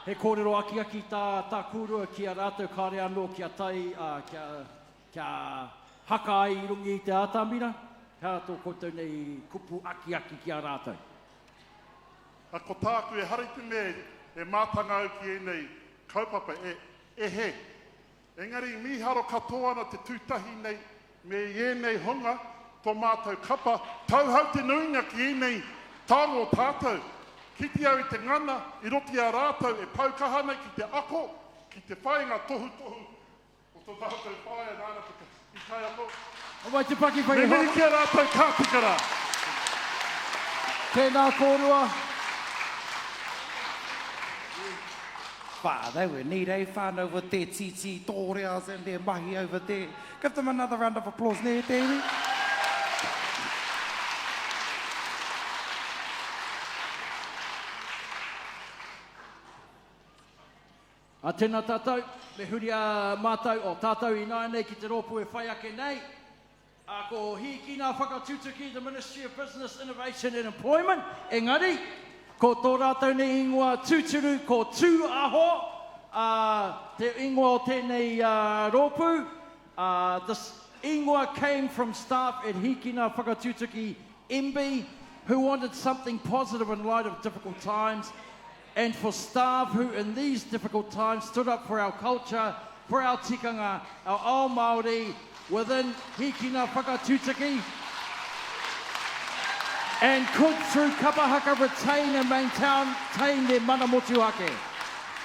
He kōrero akiaki tā, tā kōrua ki a rātou kāre anō kia tae, ā, kia, kia haka ai i runga i te atamira? He aha tō koutou nei kupu akiaki ki a rātou?
Ā, ko tāku, ehara i te mea e mātanga au ki ēnei kaupapa, e, e he. Engari mīharo katoa ana te tū tahi nei me i ēnei hunga, tō mātou kapa, tauhou te nuinga ki ēnei taonga o tātou. Kite au i te ngana i roto i a rātou e pau kaha nei ki te ako, ki te whai ngā tohutohu o tō tātou whaea nāna te i kaiako.
Wai te paki whai
Me mihi ki a rātou ka tika rā.
Tēnā kōrua.
Wha, they were neat, eh, whānau, with their tītī tōreas and their mahi over there. Give them another round of applause, nē, te iwi?
A tēnā tātou, me huri a mātou, o tātou ināianei ki te rōpū e whai ake nei. A ko Hīkina Whakatutuki, the Ministry of Business, Innovation and Employment, engari, ko tō rātou nei ingoa tūturu ko Tū Aho, ā, te ingoa o tēnei rōpū, ā, this ingoa came from staff at Hīkina Whakatutuki MB who wanted something positive in light of difficult times and for staff who in these difficult times stood up for our culture, for our tikanga, our ao Māori within Hīkina Whakatutuki and could through kapa haka retain and maintain their mana motuhake.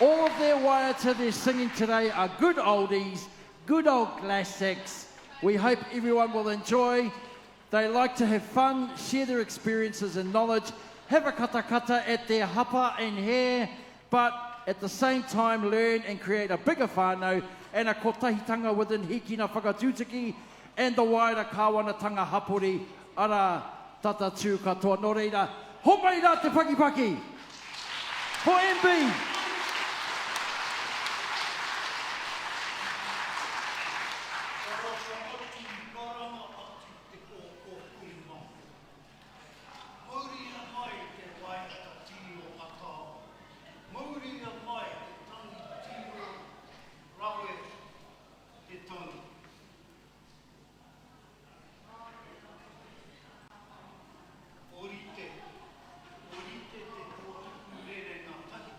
All of their waiata they're singing today are good oldies, good old classics. We hope everyone will enjoy. They like to have fun, share their experiences and knowledge, have a katakata at their hapa and hair, but at the same time learn and create a bigger whānau and a kotahitanga within Hīkina Whakatutuki and the wider kāwanatanga hapori, arā, tata tū katoa. Nō reira, Homai rā te pakipaki for MB.
Mauria mai te waiata tiro atao. Mauria mai te tangi tiro rawe te tau. Orite, orite te kōtuku rerenga tahi.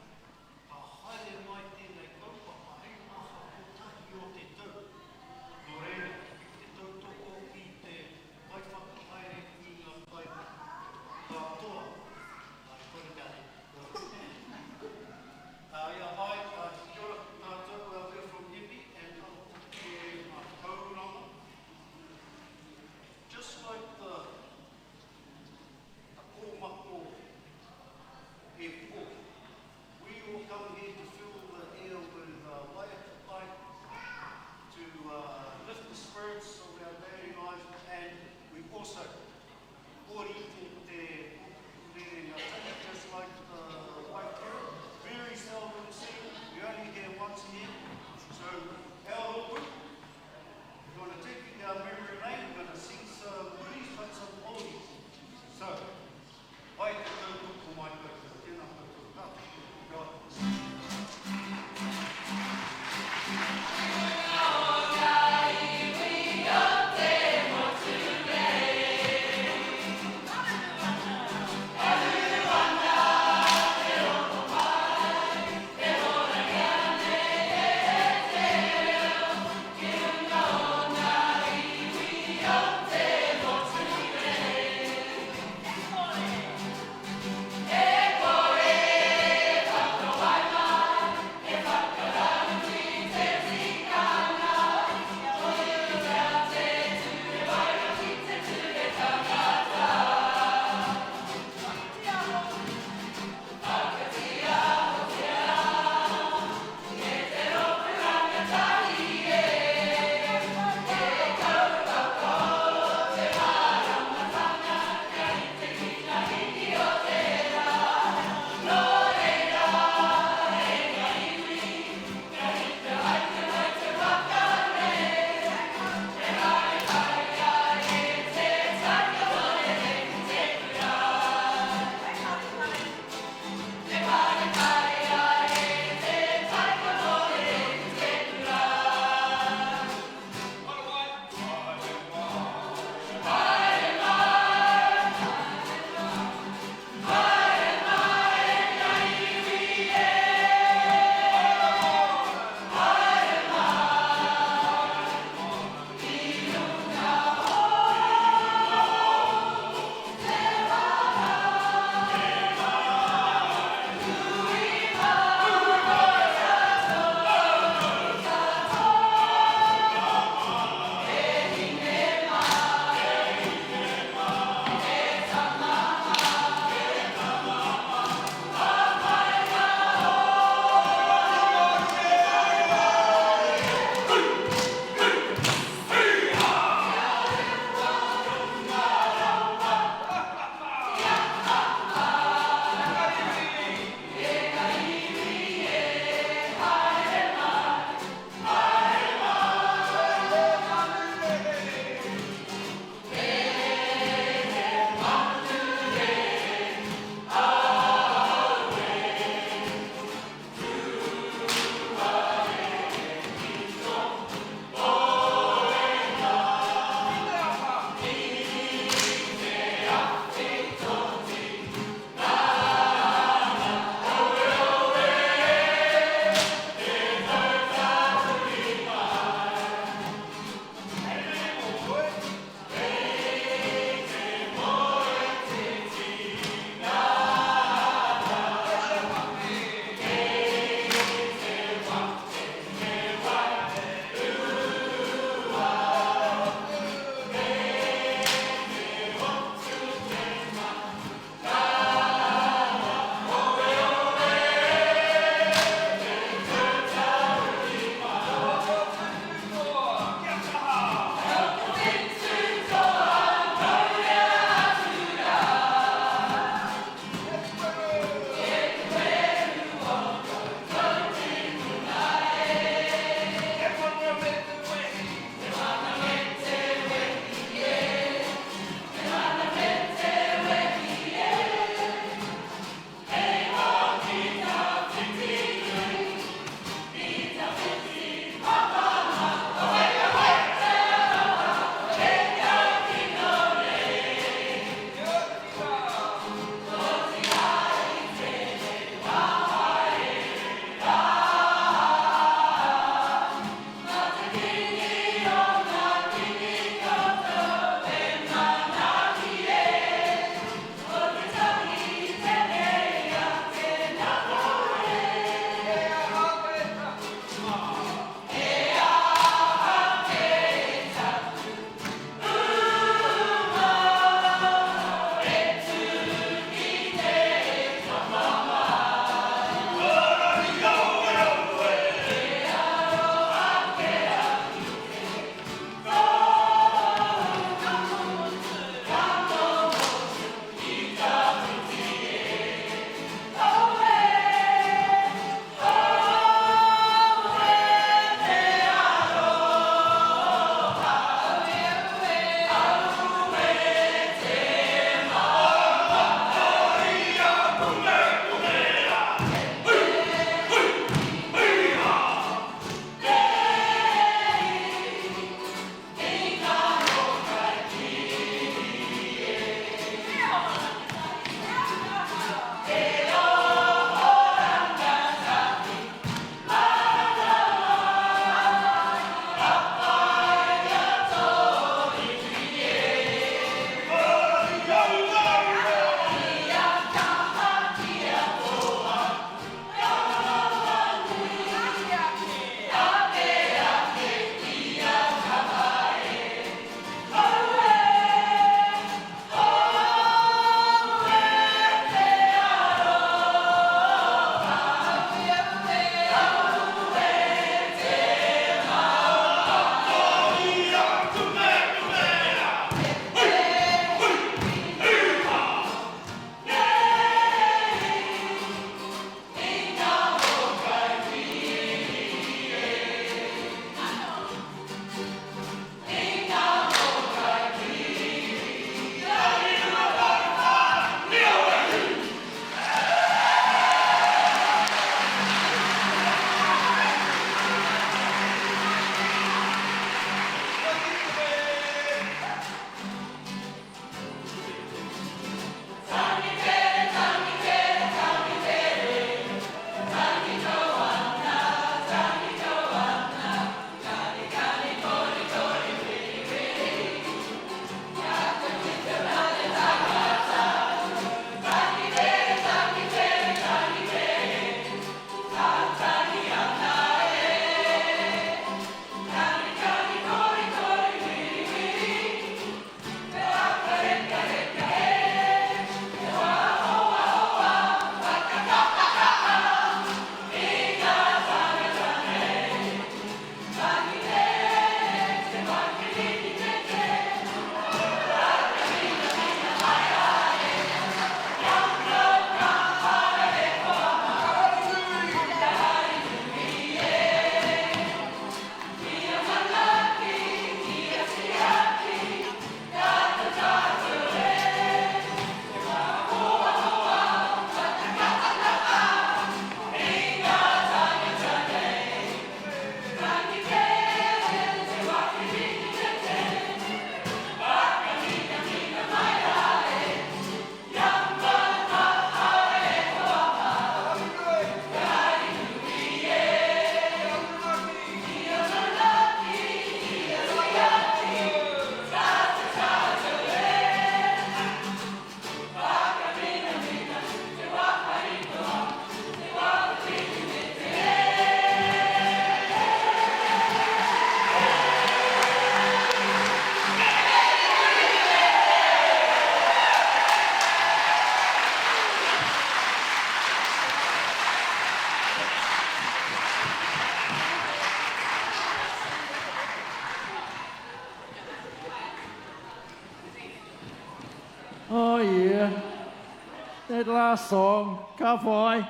That last song, ka whai.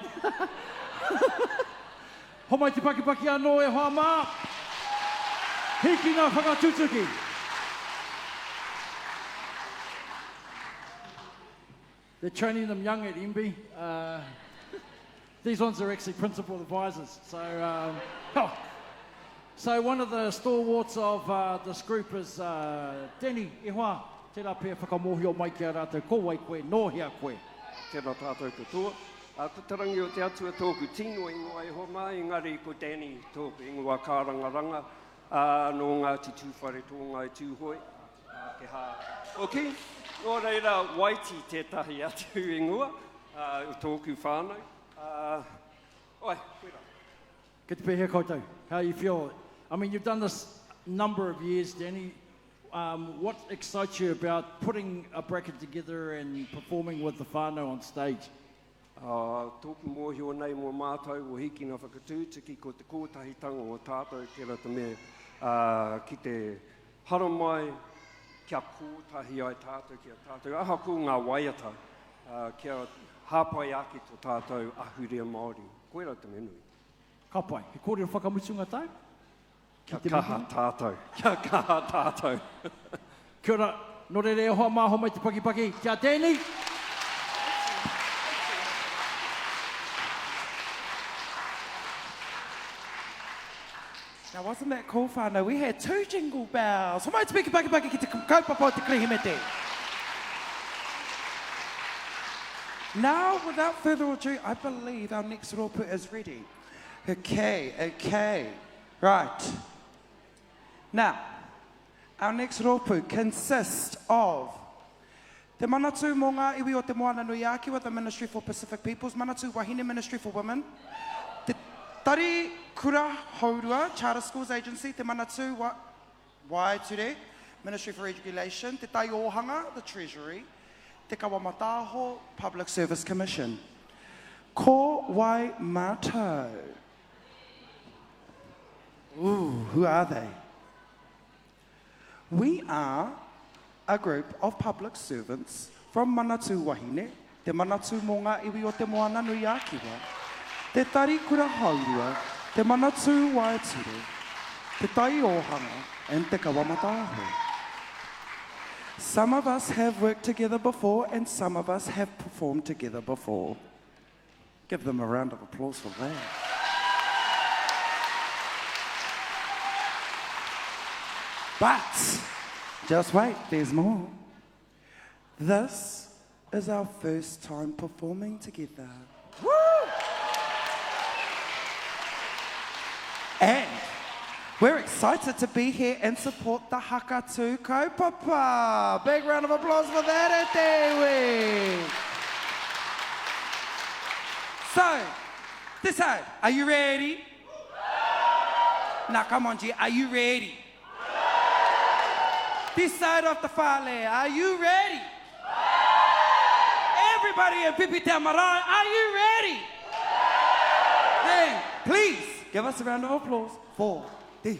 Homai te pakipaki anō e hoa mā. Hīkina whakatutuki. They're training them young at MB. Uh, these ones are actually principal advisors. So, um, oh. so one of the stalwarts of uh, this group is uh, Danny Ehua. Tērā pea whakamōhio mai ki a rātou, ko wai koe, nō hea koe.
Tēnā tātou katoa. Uh, ko Te Rangi o Te Atua tōku tino ingoa e hoa mā, engari ko Danny tōku ingoa kārangaranga, uh, nō Ngāti Tūwharetoa Ngāi Tūhoe. Pākehā hoki. Nō reira, Waiti tētahi atu ingoa o tōku whānau. Oi, koirā.
Good to be here koutou. How you feel? I mean, you've done this number of years, Danny. Um, what excites you about putting a bracket together and performing with the whānau on stage?
Uh, tōku mōhio nei mō mātou o Hīkina Whakatūtuki ko te kōtahitanga o tātou tērā te mea uh, ki te Haramai kia kōtahi ai tātou ki a tātou, ahakoa ngā waiata, kia hāpai ake tō tātou ahurea Māori. Koirā te mea nui.
Ka pai. He kōrero whakamutunga tāu?
Kia kaha tātou. Kia kaha tātou.
Kia ora. Nō reira e hoa mā, homai te pakipaki. Kia Danny!
Now wasn't that cool whānau? We had two jingle bells. Homai te piki paki paki ki te kaupapa o te Kirihimete. Now, without further ado, I believe our next rōpū is ready. Okay, okay. Right. Now, our next rōpū consists of Te Manatū mō ngā iwi o Te Moananui-a-Kiwa, the Ministry for Pacific Peoples, Manatū Wahine Ministry for Women, Te Tari Kura Hourua, Charter Schools Agency, Te Manatū Wa Waeture, Ministry for Regulation, Te Tai Ōhanga, the Treasury, Te Kawa Mataaho, Public Service Commission. Ko wai mātou? Ooh, who are they? We are a group of public servants from Manatū Wahine, Te Manatū mō ngā iwi o Te Moananui-a-Kiwa, Te Tari Kura Haurua, Te Manatū Waeture, Te Tai Ōhanga and Te Kawa Mataaho. Some of us have worked together before and some of us have performed together before. Give them a round of applause for that. But just wait, there's more. This is our first time performing together. Woo! And we're excited to be here and support the Hakatū kaupapa. Big round of applause for that at te iwi. So, this side, are you ready? Now come on, G, are you ready? This side of the fale, are you ready? Everybody in Pipitea Marae, are you ready? Then, please, give us a round of applause for Te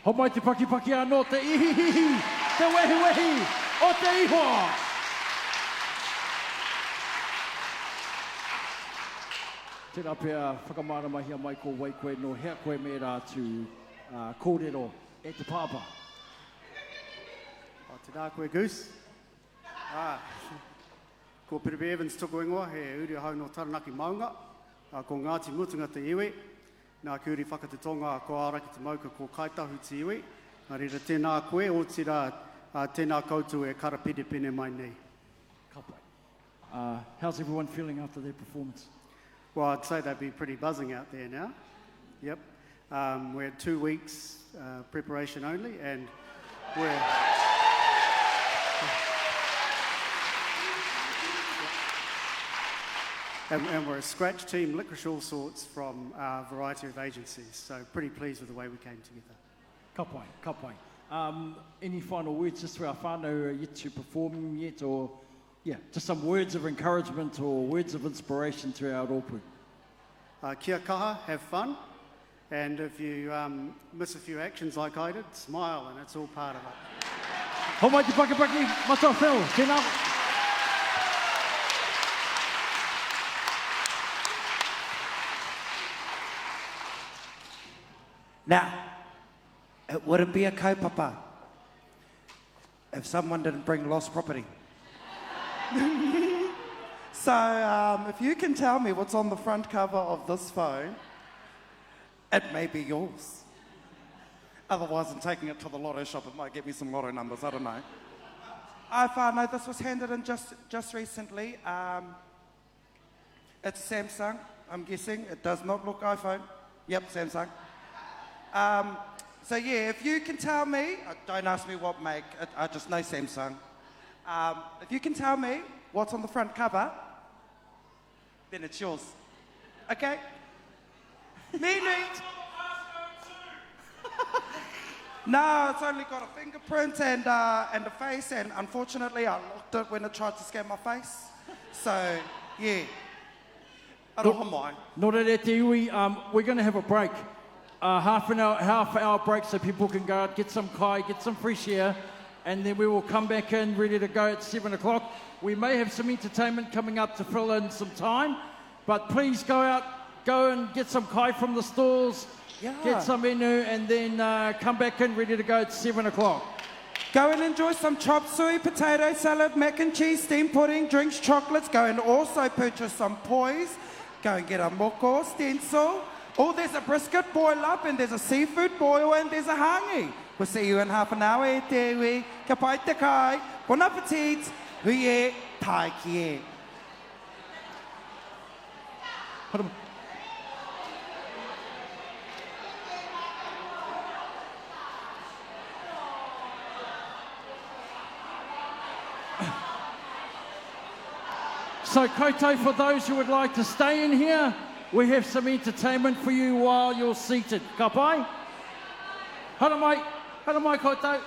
Homai te pakipaki anō te ihiihi, te wehiwehi o te ihoa! Tērā pea whakamāramahia mai ko wai koe, nō hea koe me ērā atu kōrero e te pāpā.
Oh, tēnā koe Goose. Ah, ko Piripi Evans toku ingoa, he uri ahau nō Taranaki maunga, ko Ngāti Mutunga te iwi. Nā ki uri whaka te tonga, ko Āraki te mauka, ko Kāi Tahu te iwi. Nā reira, tēnā koe, otirā, tēnā koutou e karapenepene mai nei.
Ka pai. How's everyone feeling after their performance?
Well, I'd say they'd be pretty buzzing out there now. Yep. Um, we had two weeks uh, preparation only, and we're. And, and we're a scratch team, licorice all sorts from a variety of agencies. So pretty pleased with the way we came together.
Ka pai, ka pai. Um, any final words just for our whānau who are yet to perform yet or yeah, just some words of encouragement or words of inspiration to our rōpū?
Uh, kia kaha, have fun. And if you um, miss a few actions like I did, smile and it's all part of it.
Homai te pakipaki, Matua Phil, tēnā.
Now, it wouldn't be a kaupapa if someone didn't bring lost property. so, um, if you can tell me what's on the front cover of this phone, it may be yours. Otherwise, I'm taking it to the lotto shop. It might get me some lotto numbers. I don't know. I found out this was handed in just, just recently. Um, it's Samsung, I'm guessing. It does not look iPhone. Yep, Samsung. Um, so yeah, if you can tell me, uh, don't ask me what make, I, I just know Samsung. Um, if you can tell me what's on the front cover, then it's yours. Okay? Me no, it's only got a fingerprint and, uh, and a face, and unfortunately, I locked it when it tried to scan my face. So, yeah. Aroha mai.
Nō reira te iwi, um, we're going to have a break. Uh, half an hour, half hour break so people can go out, get some kai, get some fresh air, and then we will come back in ready to go at 7 o'clock. We may have some entertainment coming up to fill in some time, but please go out, go and get some kai from the stalls,
yeah.
get some inu, and then uh, come back in ready to go at 7 o'clock.
Go and enjoy some chop suey, potato salad, mac and cheese, steamed pudding, drinks, chocolates. Go and also purchase some poise. Go and get a moko stencil. Oh, there's a brisket boil up and there's a seafood boil and there's a hangi. We'll see you in half an hour e te iwi. Ka pai te kai. Bon appetit. Hui e, tae ki e.
So, koutou, for those who would like to stay in here, we have some entertainment for you while you're seated. Ka pai? Haere mai, haere mai koutou.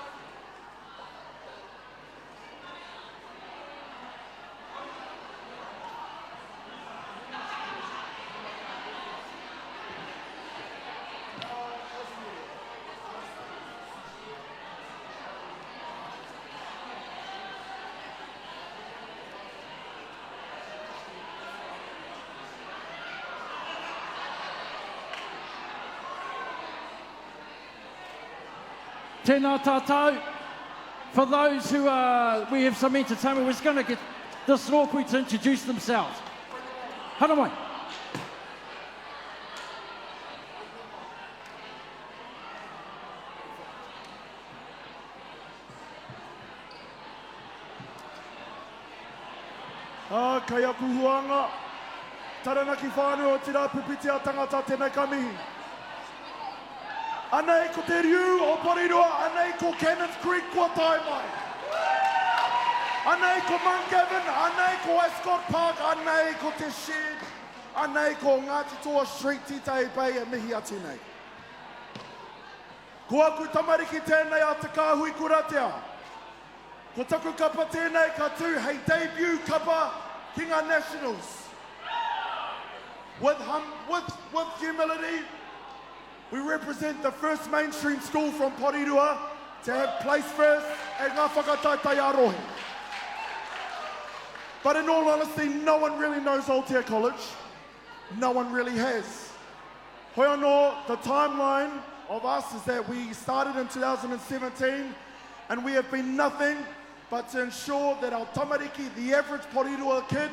Tēnā tātou. For those who are, we have some entertainment, we're just going to get this rōpū to introduce themselves. Haere mai.
Ā, kei aku huānga, Taranaki whānui otirā pipitia tangata tēnei ka mihi. Anei ko te riu o Porirua, anei ko Cannons Creek kua tae mai. Anei ko Mount Gavin, anei ko Ascot Park, anei ko te Shed, anei ko Ngāti Toa Street, Titahi Bay e mihi atu nei. Ko aku tamariki tēnei a Te Kāhui Kuratea. Ko taku kapa tēnei ka tū hei debut kapa ki ngā Nationals. With, hum, with, with humility,
We represent the first mainstream school from Porirua to have placed first at Ngā Whakataetae a Rohe. But in all honesty, no one really knows Aotea College. No one really has. Hoi anō, the timeline of us is that we started in 2017 and we have been nothing but to ensure that our tamariki, the average Porirua kid,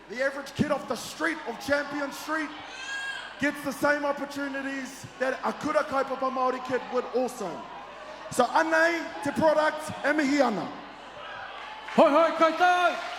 the average kid off the street of Champion Street, gets the same opportunities that a kura kaupapa Māori kid would also. So anei te product e mihi ana.
Hoi hoi koutou!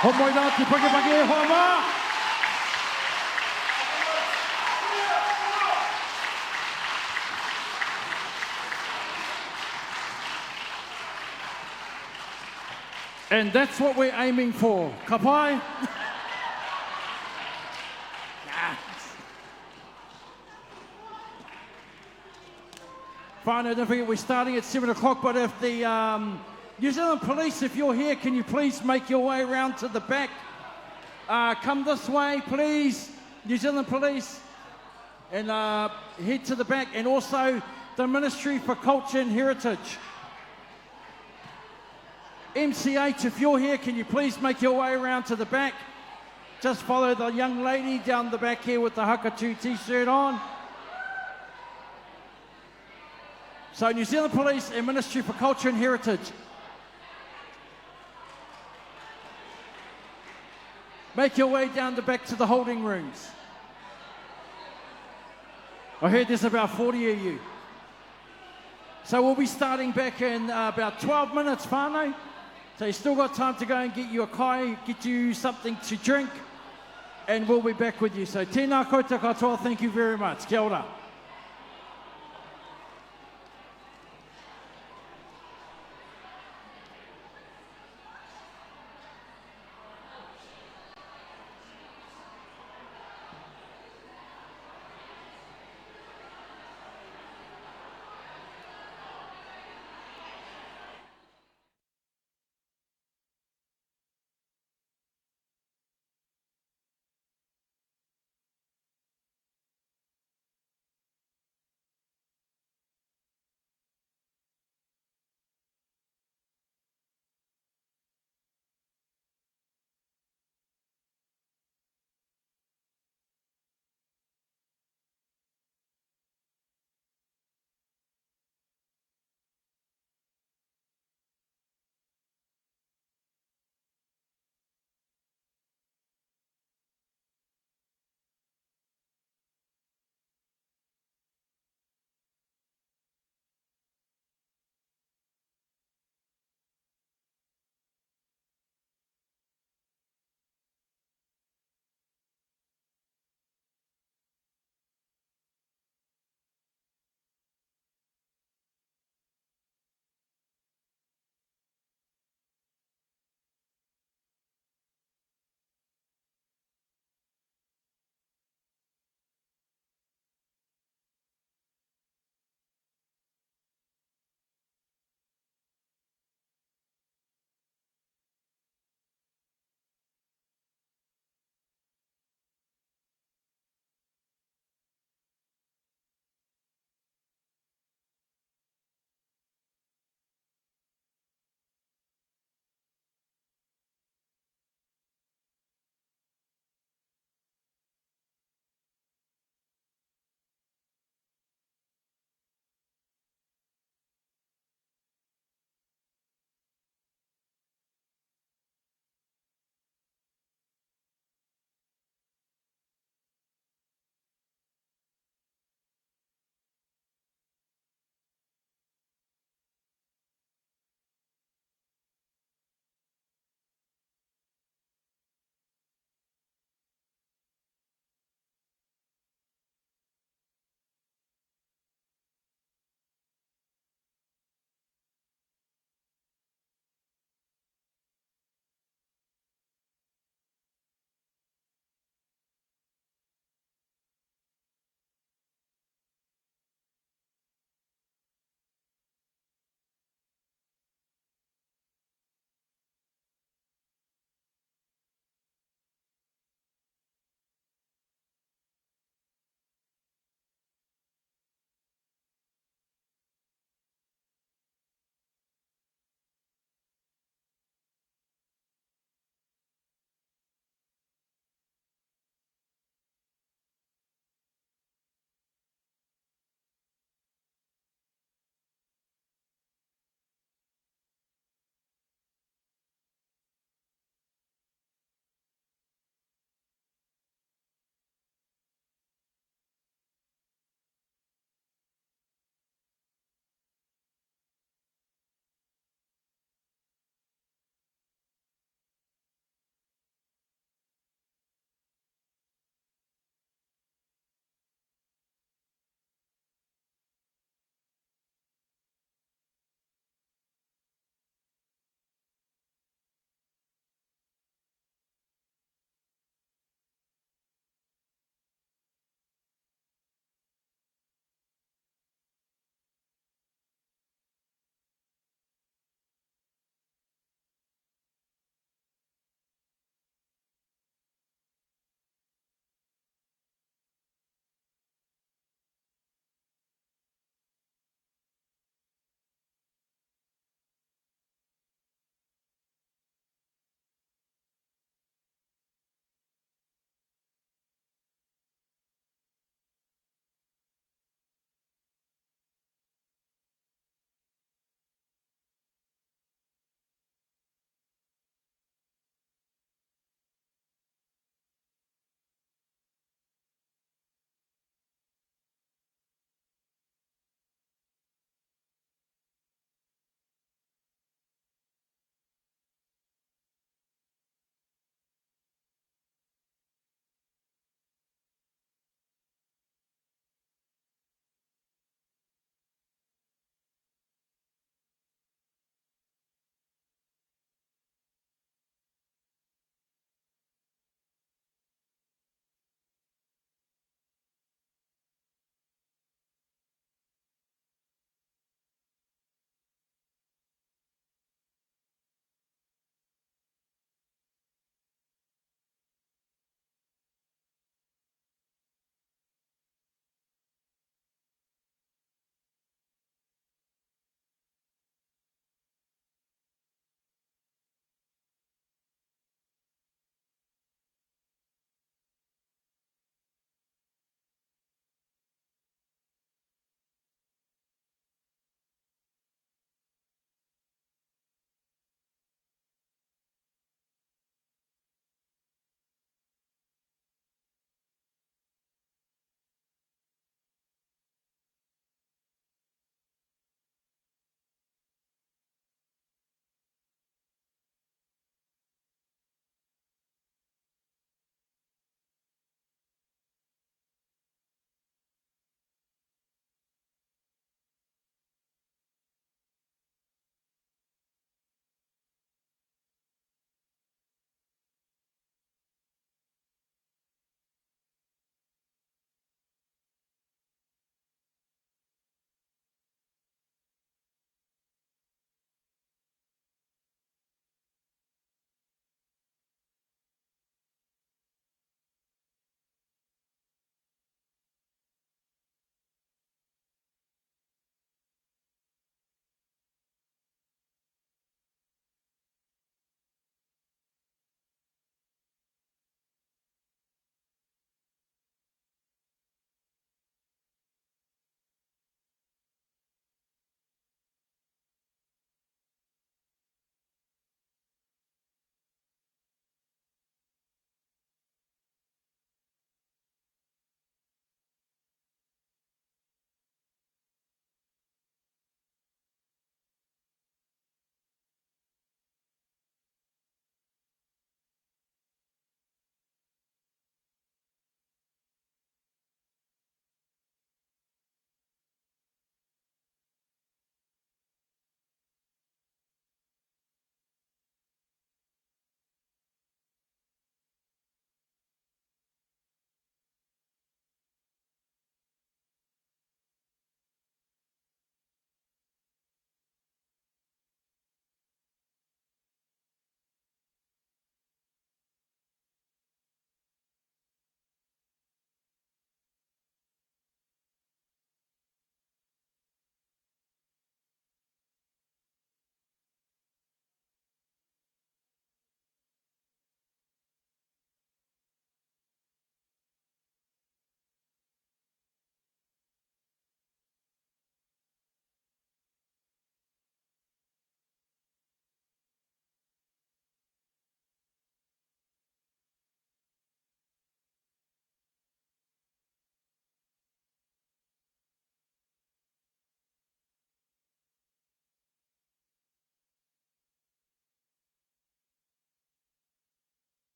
Homai rā te pakepake e hoa mā! And that's what we're aiming for. Ka pai? Whānau, don't forget we're starting at 7 o'clock, but if the um, New Zealand Police, if you're here, can you please make your way round to the back? Uh, come this way, please, New Zealand Police, and uh, head to the back. And also the Ministry for Culture and Heritage. MCH, if you're here, can you please make your way around to the back? Just follow the young lady down the back here with the Hakatu t-shirt on. So New Zealand Police and Ministry for Culture and Heritage. Make your way down the back to the holding rooms. I heard there's about 40 of you. So we'll be starting back in uh, about 12 minutes, whānau. So you still got time to go and get you a kai, get you something to drink, and we'll be back with you. So tēnā koutou katoa, thank you very much. Kia ora.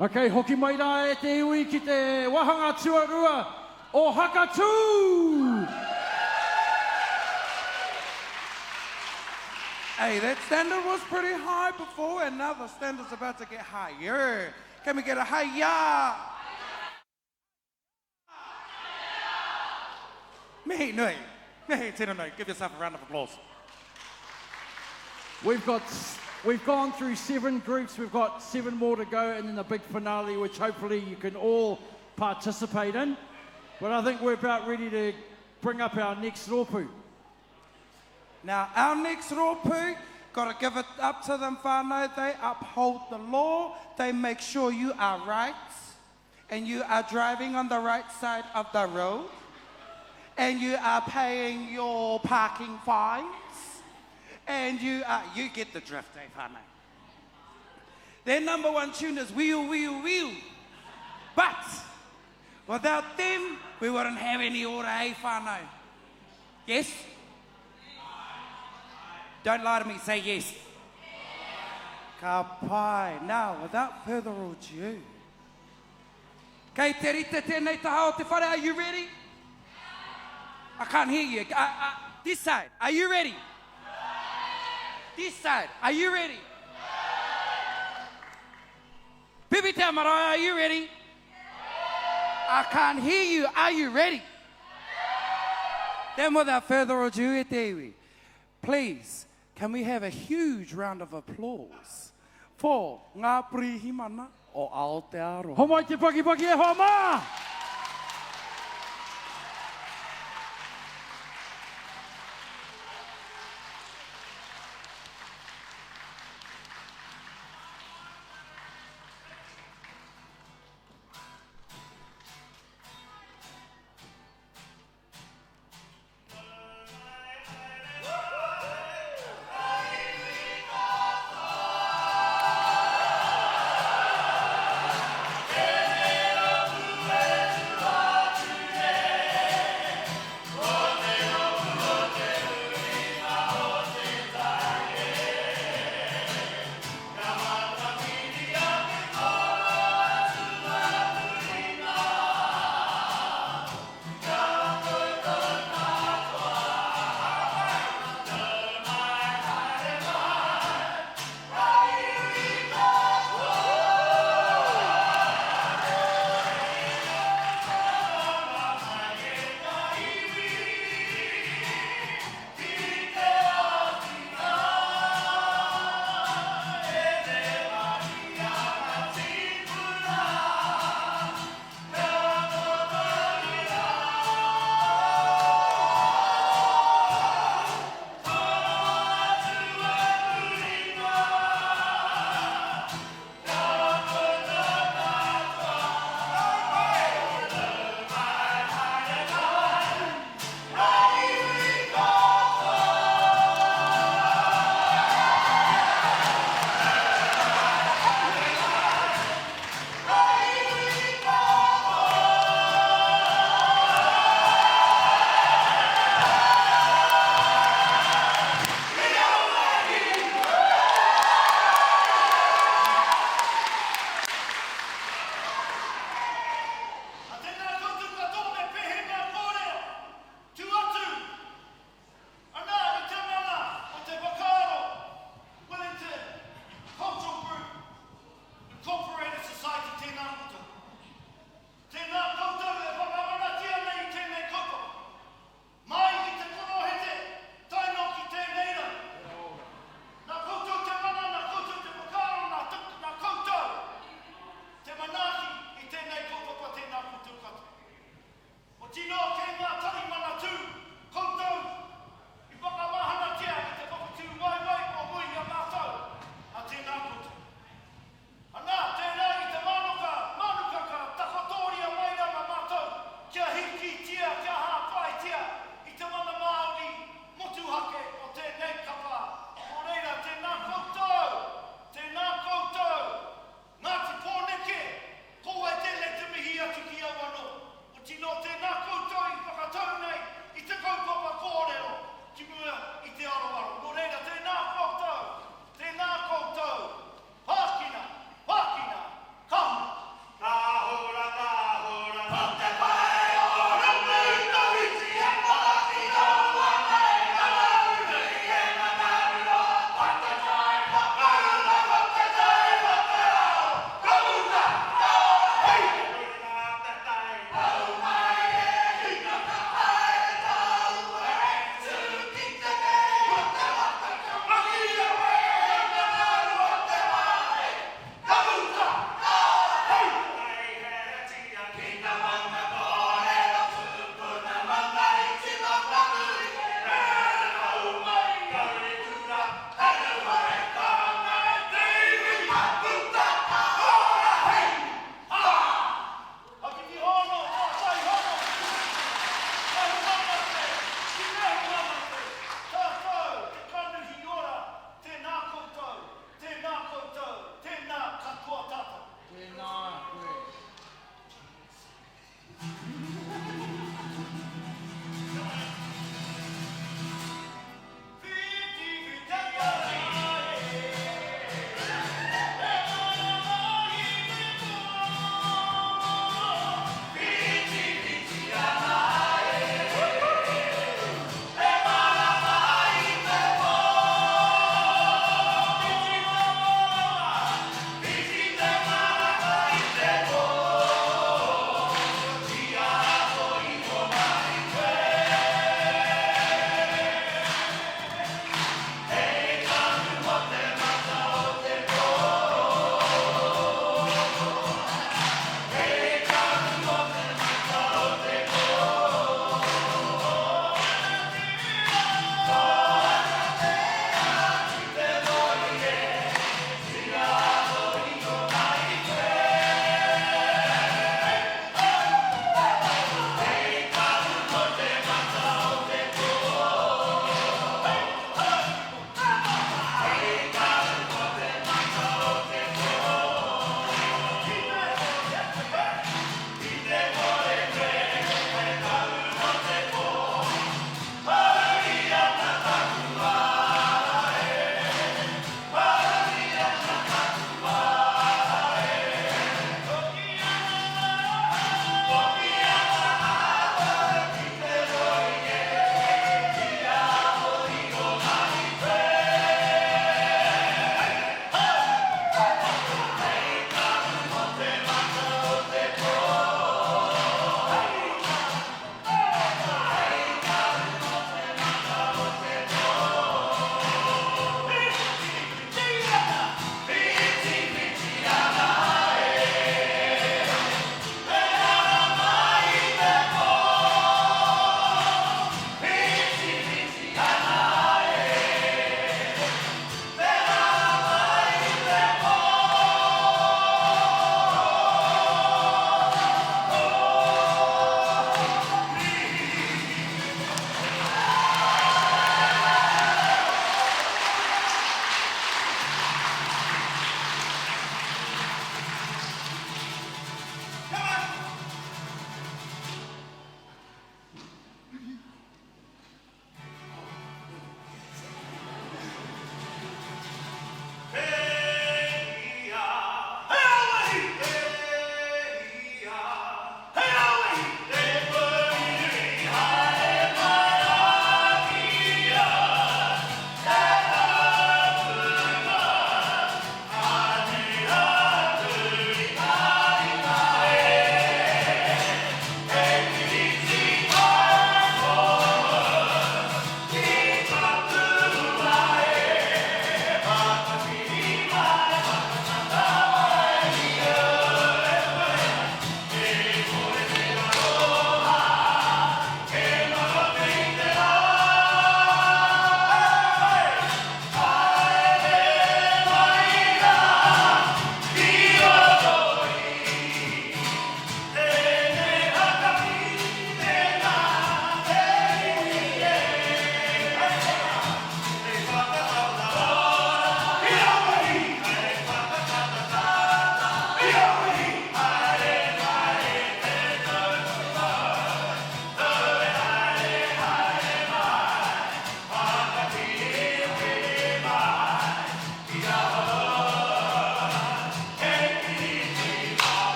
Okay, hoki mai rā e te iwi ki te wāhanga tuarua o Hakatū!
Hey, that standard was pretty high before, and now the standard's about to get higher. Can we get a higher? Mihi nui. Mihi tino nui. Give yourself a round of applause.
We've got we've gone through seven groups. We've got seven more to go, and then the big finale, which hopefully you can all participate in. But I think we're about ready to bring up our next rōpū.
Now, our next rōpū, got to give it up to them whānau. They uphold the law. They make sure you are right and you are driving on the right side of the road and you are paying your parking fines and you are, you get the drift, eh, whānau? Their number one tune is wheel, wheel, wheel. But without them, we wouldn't have any order, eh, whānau? Yes? Don't lie to me, say yes. Ka pai. Now, without further ado, kei te rite tēnei taha o te whare, are you ready? I can't hear you. This side, are you ready? This side, are you ready? Pipitea Marae, are you ready? I can't hear you. Are you ready? Then without further ado, e te iwi, please, can we have a huge round of applause for Ngā Pirihimana o Aotearoa.
Homai te pakipaki e hoa mā!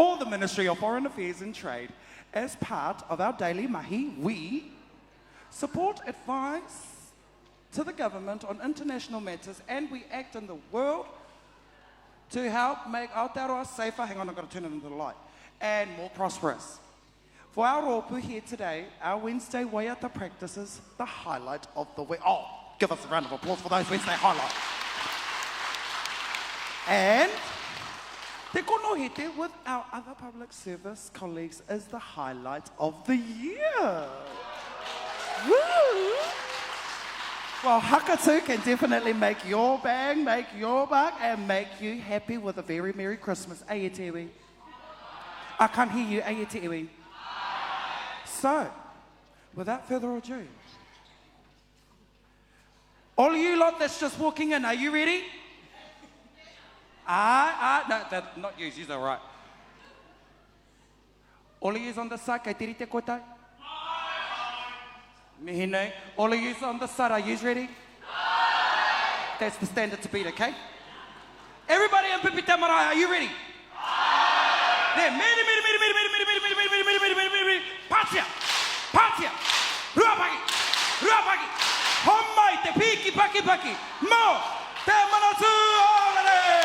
or the Ministry of Foreign Affairs and Trade. As part of our daily mahi, we support advice to the government on international matters and we act in the world to help make Aotearoa safer. Hang on, I've got to turn it into the light. And more prosperous. For our rōpū here today, our Wednesday waiata practice is the highlight of the week. Oh, give us a round of applause for those Wednesday highlights. And Te Konohete with our other public service colleagues is the highlight of the year. Woo! Well, Hakatu can definitely make your bang, make your buck, and make you happy with a very Merry Christmas. Aye, te iwi. I can't hear you. Aye, te iwi. So, without further ado, all you lot that's just walking in, are you ready? Ah, ah, no, that, not you, she's all right. All of yous on the side, kei te rite koutou? Mihi nei. All of yous on the side, are yous ready? That's the standard to beat, okay? Everybody in Pipitea Marae, are you ready? There, miri, miri, miri, miri, miri, miri, miri, miri, miri, miri, miri, miri, miri, miri, pātia, pātia, ruapaki, ruapaki, homai te pīki paki paki, mō te Manatū Holiday!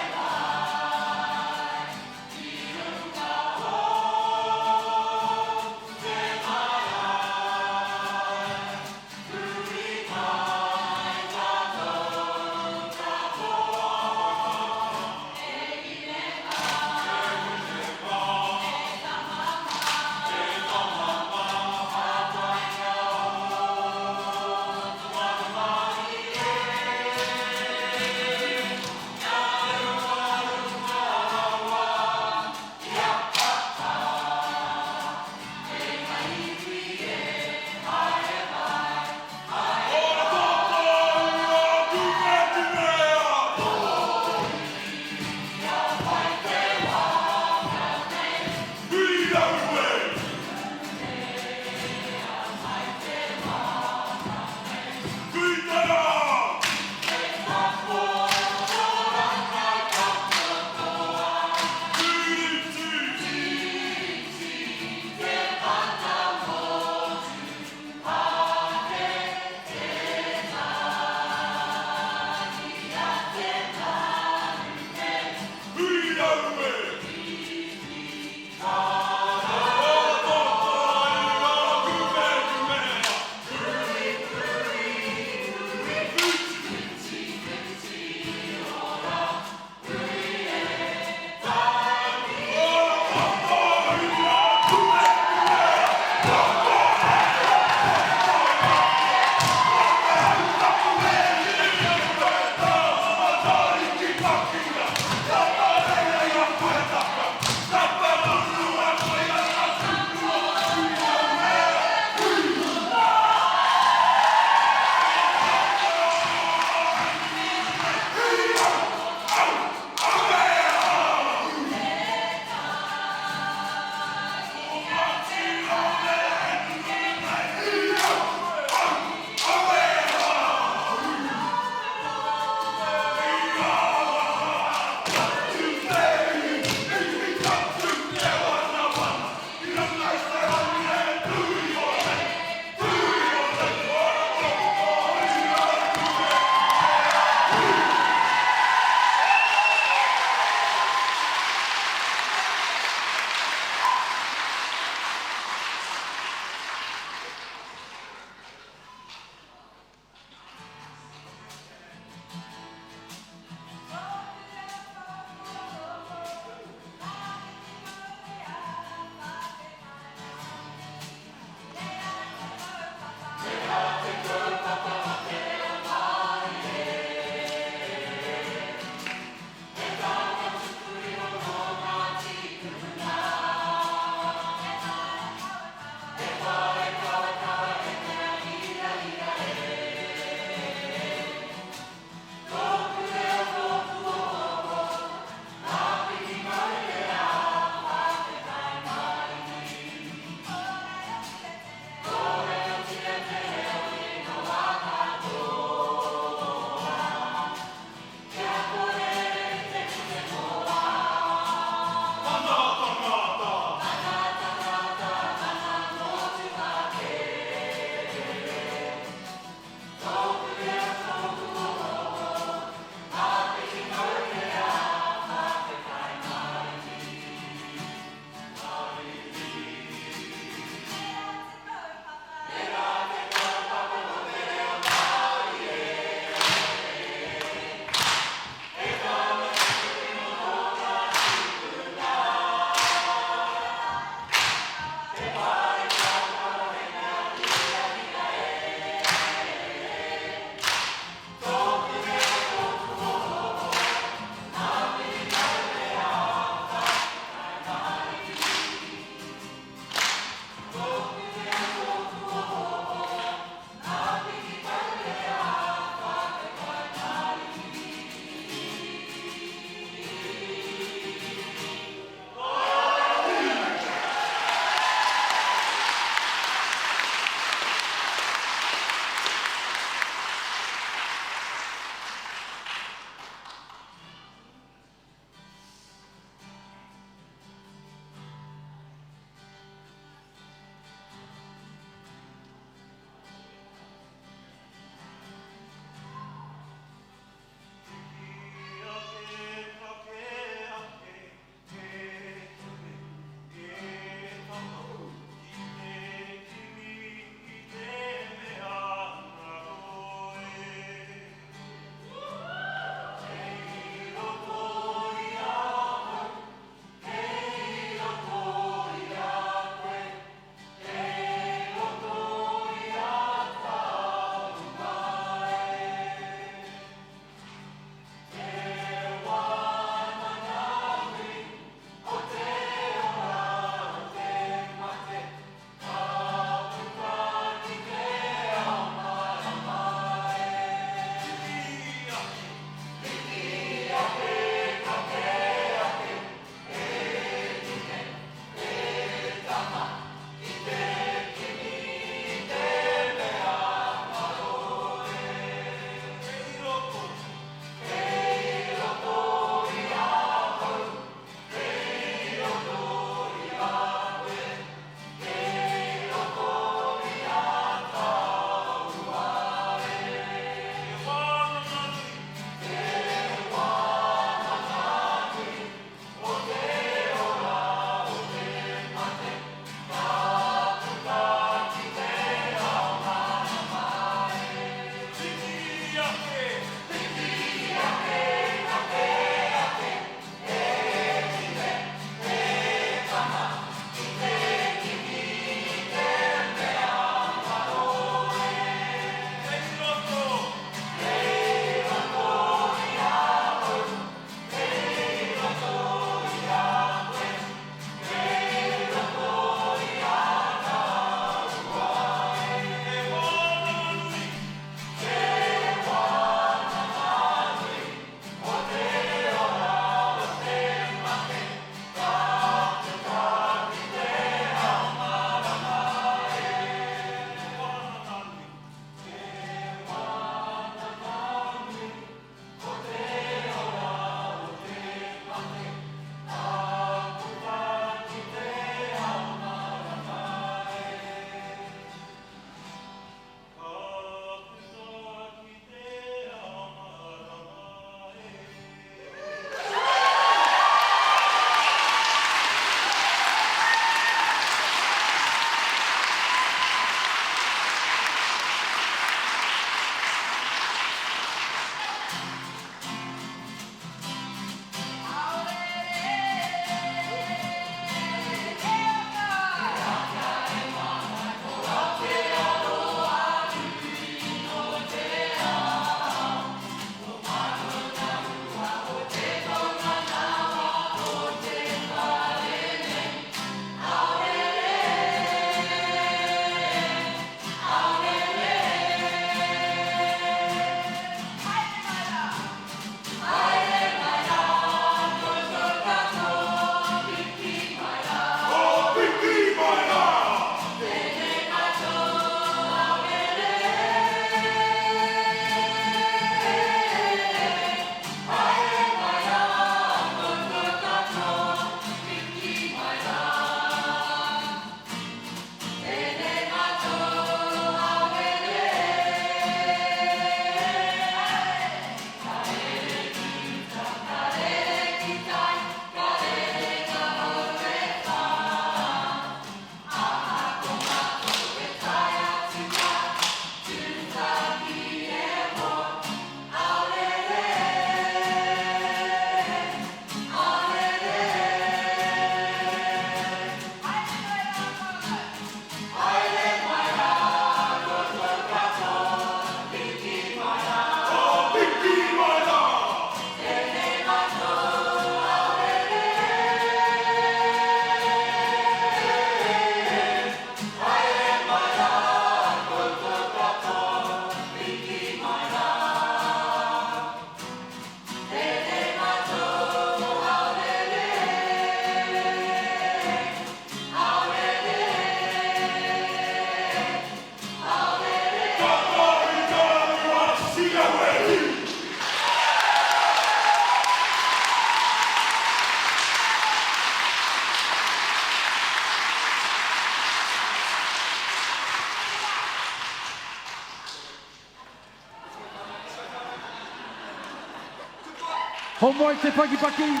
Homai te pakipaki,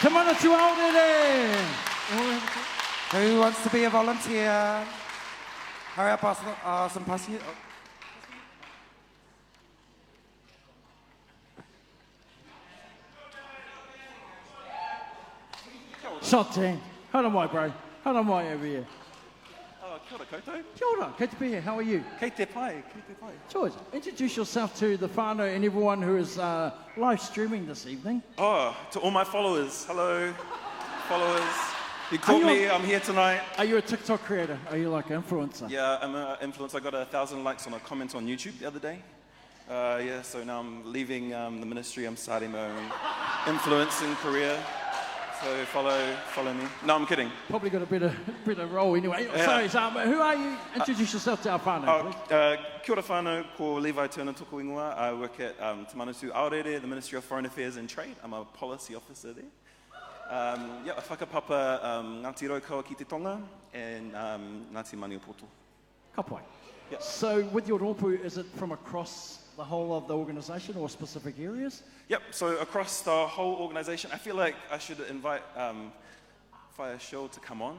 Te Manatū Aorere!
Who wants to be a volunteer? Hurry up, ask, some passing. Oh.
Shot team. Hold on, my bro. Hold on, my over here.
Oh, kia ora koutou.
Kia ora. Good to be here. How are you?
Kei te pai, kei te pai.
George, introduce yourself to the whānau and everyone who is live streaming this evening.
Oh, to all my followers. Hello, followers. You caught me, I'm here tonight.
Are you a TikTok creator? Are you like an influencer?
Yeah, I'm an influencer. I got 1,000 likes on a comment on YouTube the other day. Yeah, so now I'm leaving the ministry. I'm starting my own influencing career. So follow me. No, I'm kidding.
Probably got a better role anyway.
Yeah.
Sorry, so, who are you? Introduce yourself to our whānau, please.
Kia ora whānau, ko Levi Turner tōku ingoa. I work at Te Manatū Aorere, the Ministry of Foreign Affairs and Trade. I'm a policy officer there. Yeah, whakapapa Ngāti Raukawa ki te Tonga and Ngāti Maniapoto.
Ka pai.
Yeah.
So with your rōpū, is it from across the whole of the organisation or specific areas?
Yep, so across the whole organisation. I feel like I should invite Whaea Shil to come on.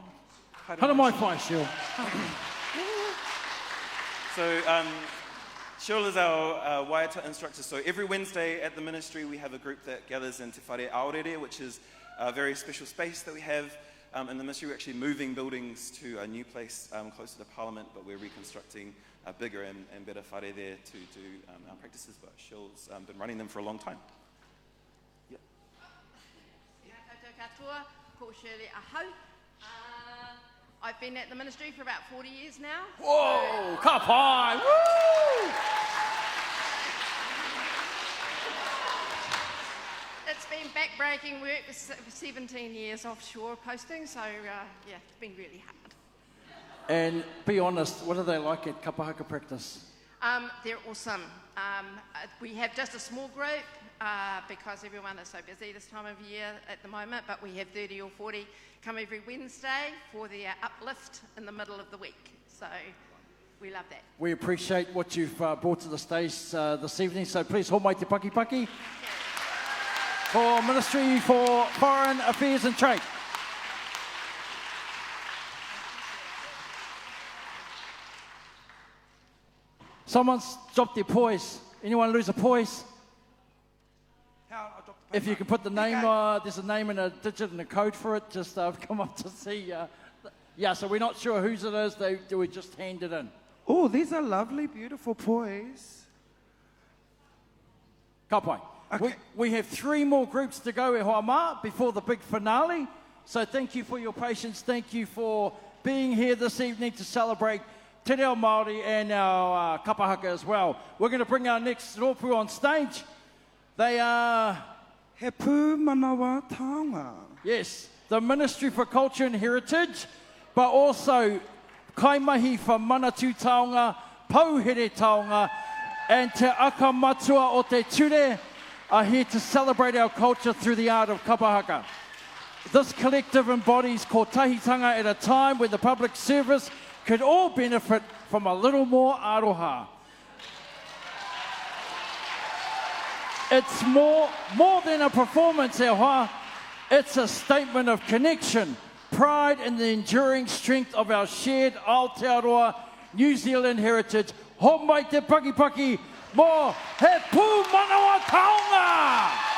Hello, my Whaea Shil.
So Shil is our waiata instructor. So every Wednesday at the ministry, we have a group that gathers in Te Whare Aorere, which is a very special space that we have. In the ministry, we're actually moving buildings to a new place closer to Parliament, but we're reconstructing a bigger and better whare there to do our practices, but Shil's been running them for a long time. Yeah.
Koutou katoa, ko Shirley ahau. I've been at the ministry for about 40 years now.
Whoa, ka pai! Woo!
It's been backbreaking work for 17 years offshore posting, so yeah, it's been really hard.
And be honest, what are they like at kapahaka practice?
They're awesome. We have just a small group because everyone is so busy this time of year at the moment, but we have 30 or 40 come every Wednesday for their uplift in the middle of the week. So we love that.
We appreciate what you've brought to the stage this evening, so please homai te paki paki. For Ministry for Foreign Affairs and Trade. Someone's dropped their poise. Anyone lose a poise? If you can put the name, there's a name and a digit and a code for it, just come up to see. Yeah, so we're not sure whose it is. We just hand it in.
Oh, these are lovely, beautiful poise.
Ka pai. Okay. We have 3 more groups to go, e hoa mā, before the big finale. So thank you for your patience. Thank you for being here this evening to celebrate Te Reo Māori and our kapahaka as well. We're going to bring our next rōpū on stage. They are...
He Pūmanawa Taonga.
Yes, the Ministry for Culture and Heritage, but also Kaimahi for Manatū Taonga, Pouhere Taonga, and Te Aka Matua o Te Ture are here to celebrate our culture through the art of kapahaka. This collective embodies kotahitanga at a time when the public service could all benefit from a little more aroha. It's more than a performance, e hoa. It's a statement of connection, pride in the enduring strength of our shared Aotearoa New Zealand heritage. Homai te paki paki mō He Pūmanawa Taonga!
Te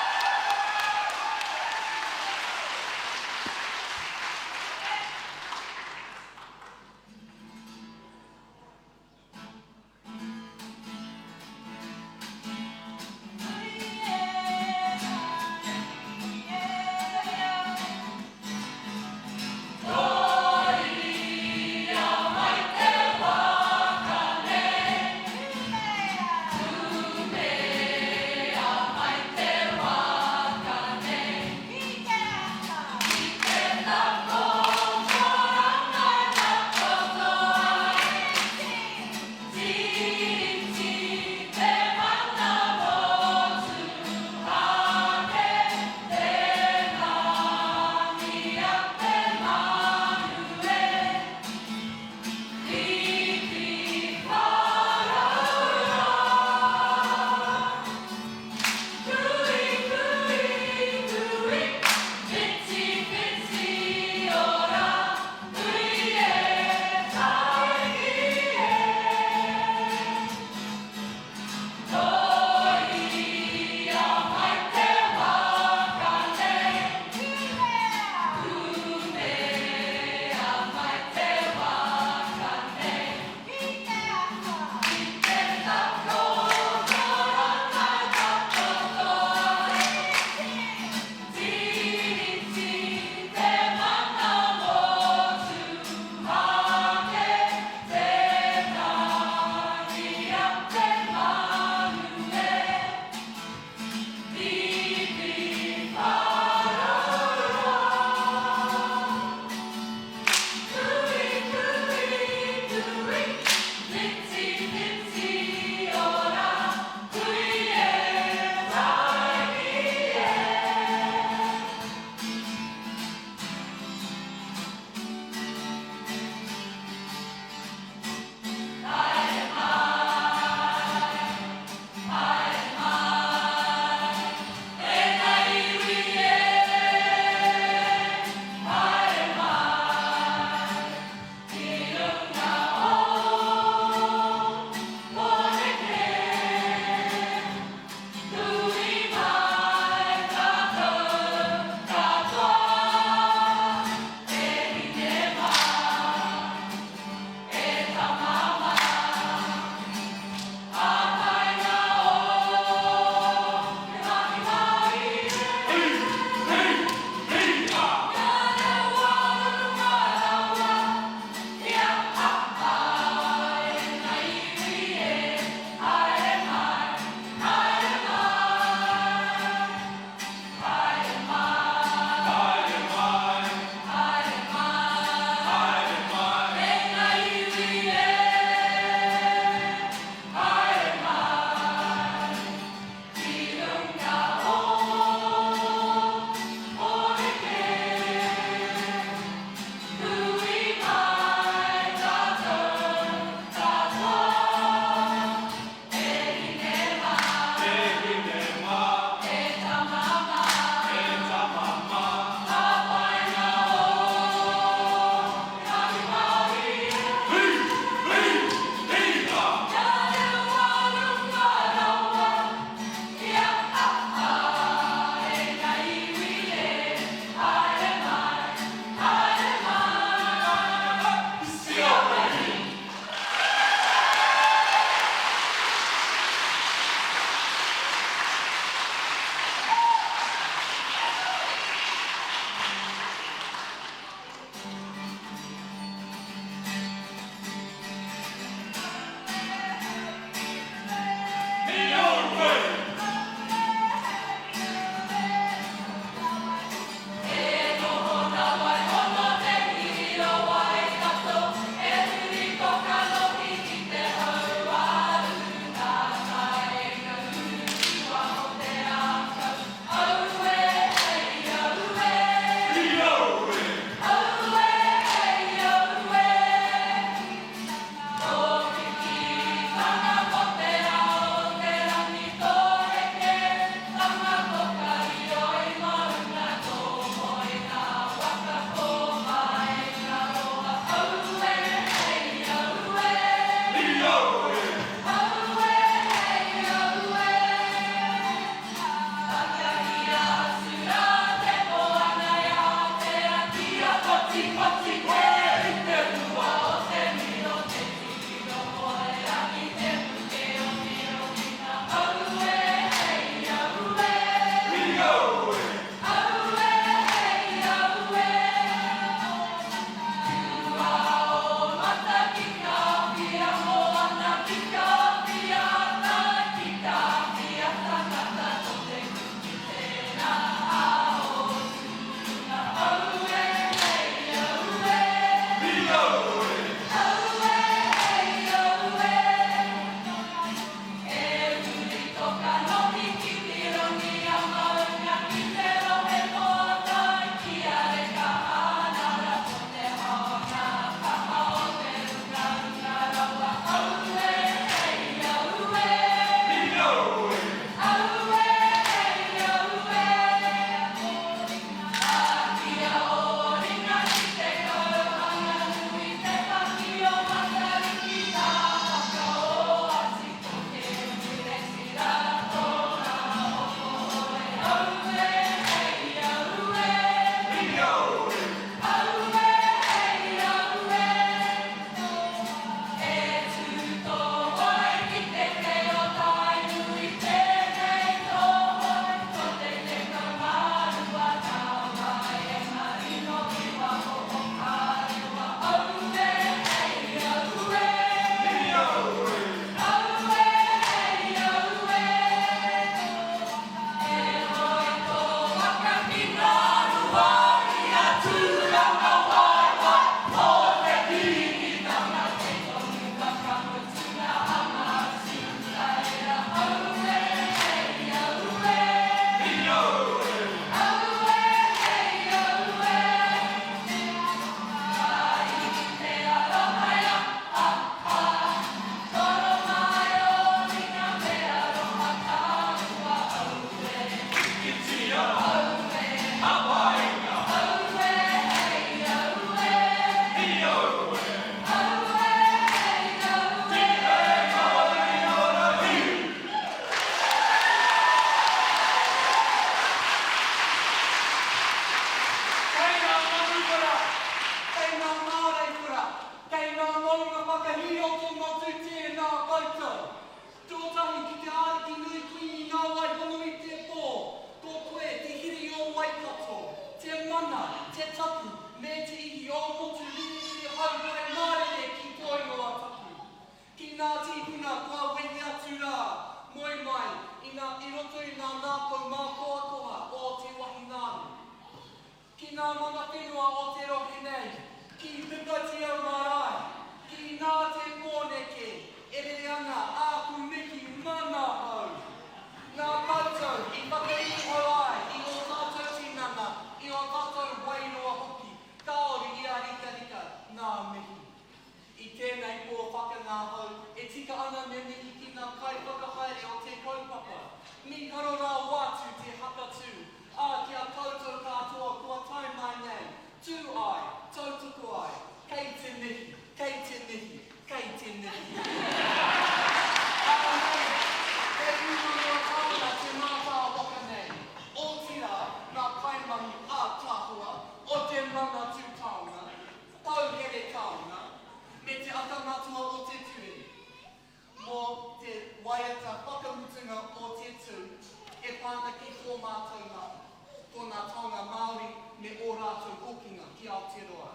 ko ngā taonga Māori me ō rātou hokinga ki Aotearoa.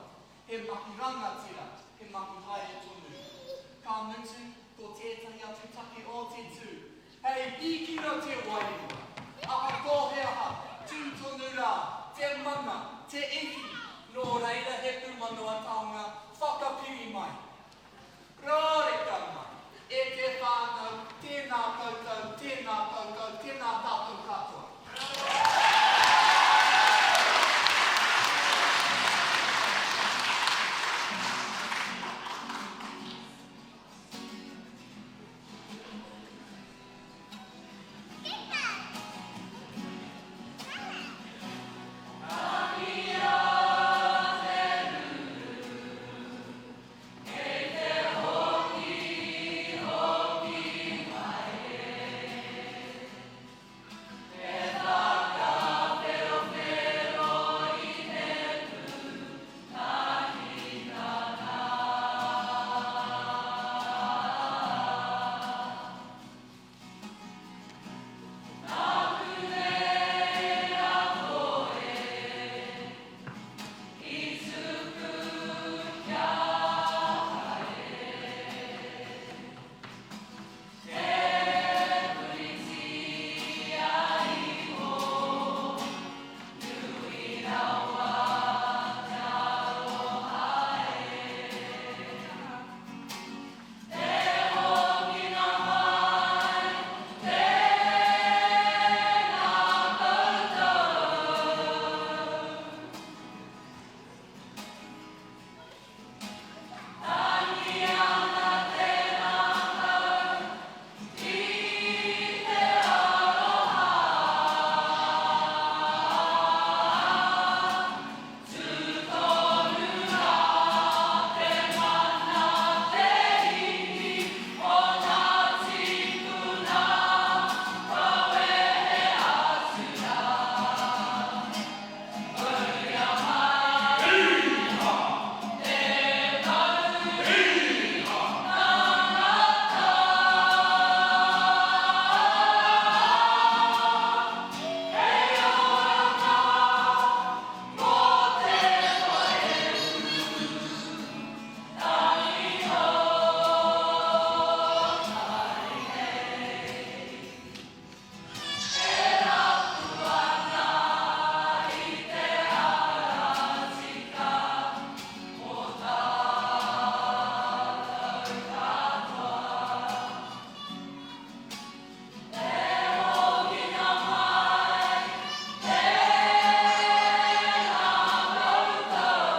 He mahi rangatira, he mahi haere tonu. Ka mutu, ko tētahi atu take o te tū, hei hīkina te wairua. Ahakoa he aha, tū tonu rā, te mana, te ihi, nō reira he pūmanawa taonga whakapiri mai. Rāreka mai, e te whānau, tēnā koutou, tēnā koutou, tēnā tātou katoa.
Kei te hoki, hoki mai e. Te whakawherowhero i te pūtahitanga. Nāku nei a koe i tuku kia haere. Te puritia iho, nui rawa te aroha e. Te hokinga mai, tēnā koutou. Tangi ana te ngākau i te aroha. Tū tonu rā te mana, te ihi o ngā tīpuna, kua wehe atu rā. Mauria mai te mauri tangata. Hei oranga mō te moehu tangi o tai nei. E rapu ana i te ara tika mō tātou katoa. Te hokinga mai, tēnā koutou.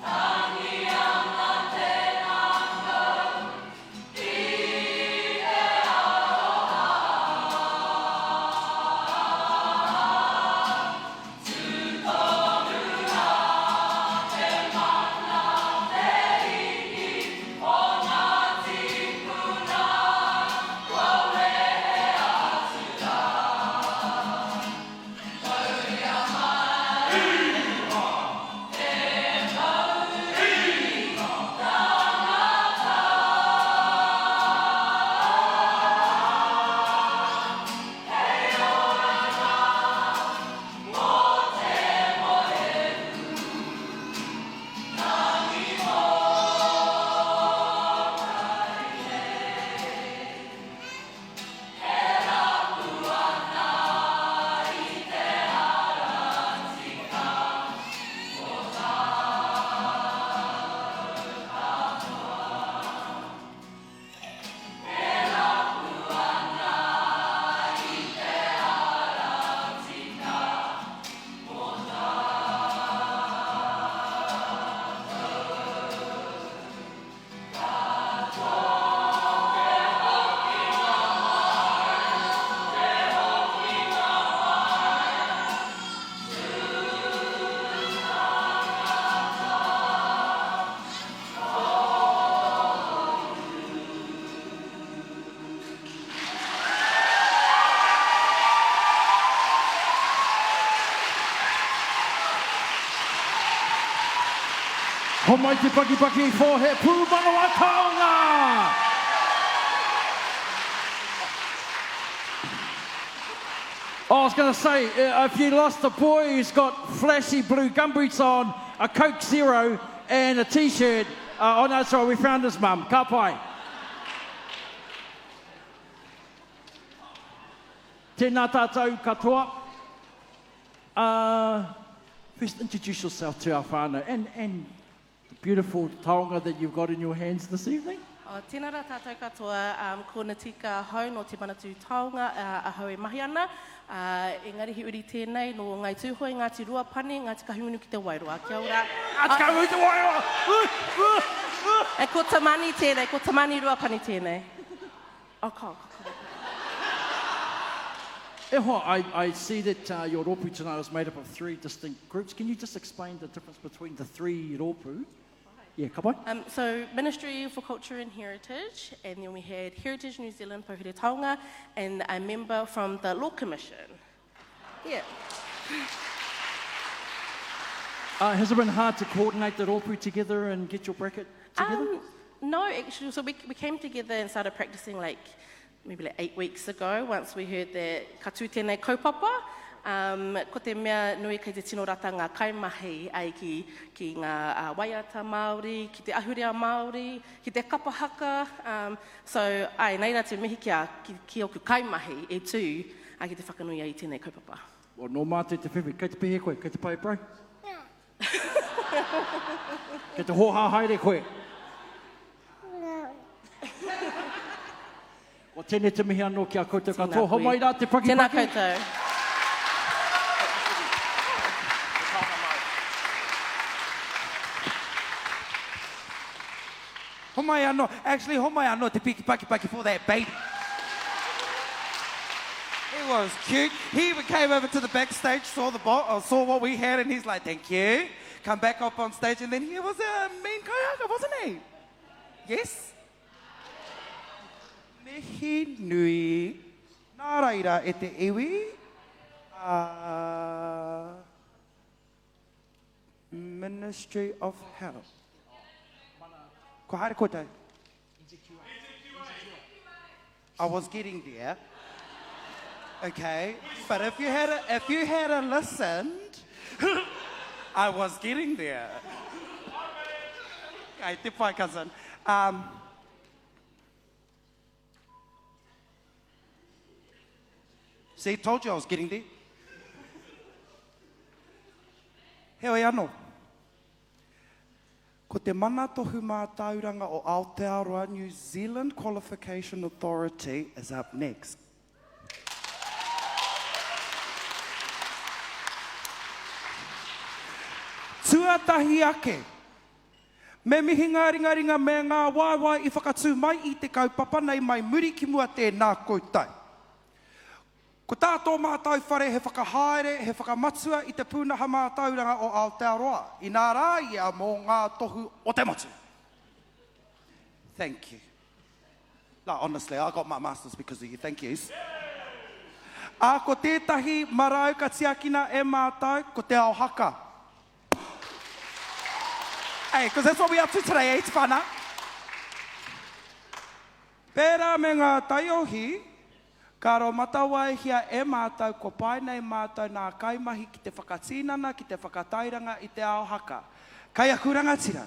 Tangi ana te ngākau i te aroha. Tū tonu rā te mana, te ihi o ngā tīpuna kua wehe atu rā. Mauria mai te mauri tangata. Hei oranga mō te moehu tangi mōkai nei. E rapu ana i te ara tika mō tātou katoa. E rapu ana i te ara tika mō tātou katoa. Te hokinga mai, te hokinga mai, tū tangata
Homai te pakipaki for He Pūmanawa Taonga! I was going to say, if you lost a boy who's got flashy blue gumboots on, a Coke Zero, and a T-shirt, oh no, sorry, we found his mum. Ka pai. Tēnā tātou katoa. First, introduce yourself to our whānau and the beautiful taonga that you've got in your hands this evening.
Oh, tēnā rā tātou katoa, ko Natika ahau nō Te Manatū Taonga ahau e mahi ana, engari he uri tēnei nō Ngāi Tūhoe, Ngāti Ruapani, Ngāti Kahungunu ki Te Wairoa. Kia ora.
Ngāti Kahungunu ki Te Wairoa!
E, ko Tamani tēnei, ko Tamani Ruapani tēnei. Oh, ka, ka, ka.
E hoa, I see that your rōpū tonight is made up of three distinct groups. Can you just explain the difference between the three rōpū? Yeah, ka pai.
So, Ministry for Culture and Heritage, and then we had Heritage New Zealand, Pouhere Taonga, and a member from the Law Commission. Yeah.
Has it been hard to coordinate the rōpū together and get your bracket together?
No, actually. So we came together and started practicing maybe 8 weeks ago once we heard that ka tū tēnei kaupapa. Ko te mea nui kei te tino rata ngā kaimahi ai ki ngā waiata Māori, ki te ahurea Māori, ki te kapa haka. So, ai, nei rā te mihi ki oku kaimahi e tū ki te whakanui ai i tēnei kaupapa.
Well, nō mātou te whiwhi. Kei te pēhea koe? Kei te pai, bro? Kei te hōhā haere koe? Ko tēnei te mihi anō ki a koutou
Tēnā
katoa.
koe.
Homai rā te pakipaki.
Tēnā koutou.
Homai anō. Actually, homai anō te piki paki paki for that baby. He was cute. He even came over to the backstage, saw the saw what we had, and he's like, thank you. Come back up on stage, and then he was a mean kaiaka, wasn't he? Yes? Mihi nui. Nā reira e te iwi. Ministry of Health. Ko haere koutou. I was getting there. Okay, but if you had a listened, I was getting there. Okay, te pai, cousin. See, told you I was getting there. Heoi anō. Ko te mana tohu mātauranga o Aotearoa New Zealand Qualification Authority is up next. Tuatahi ake. Me mihi ngā ringaringa me ngā waewae i whakatū mai i te kaupapa nei mai muri ki mua tēnā koutou. Ko tā tō mātou whare he whakahaere, he whakamatua i te pūnaha mātauranga o Aotearoa, inā rā ia mō ngā tohu o te motu. Thank you. No, honestly, I got my master's because of you. Thank yous. Ā, ko tētahi marau ka tiakina e mātou, ko te ao haka. Hey, because that's what we up to today, eh, te whānau? Pērā me ngā taiohi, ka aromatawaihia e mātou kua pai nei mātou nā kaimahi ki te whakatinana, ki te whakatairanga i te ao haka. Kei aku rangatira,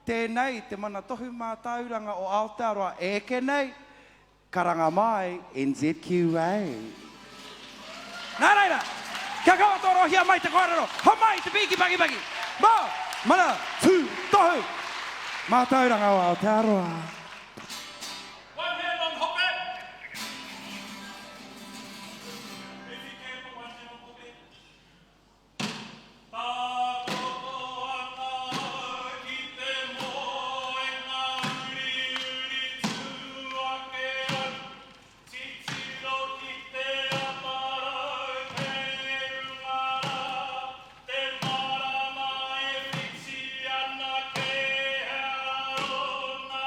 tēnei te mana tohu mātauranga o Aotearoa e eke nei, karanga mai NZQA. Nā reira, kia kaua torohia mai te kōrero, homai te pīki pakipaki, mā, mana, tū, tohu, mātauranga o Aotearoa.
One hand on hope. If you can, put one hand on hope. Takoto ana ki te moenga uri uri tū ake au. Titiro ki te atarau kei runga rā. Te marama e whiti ana ke hea rona.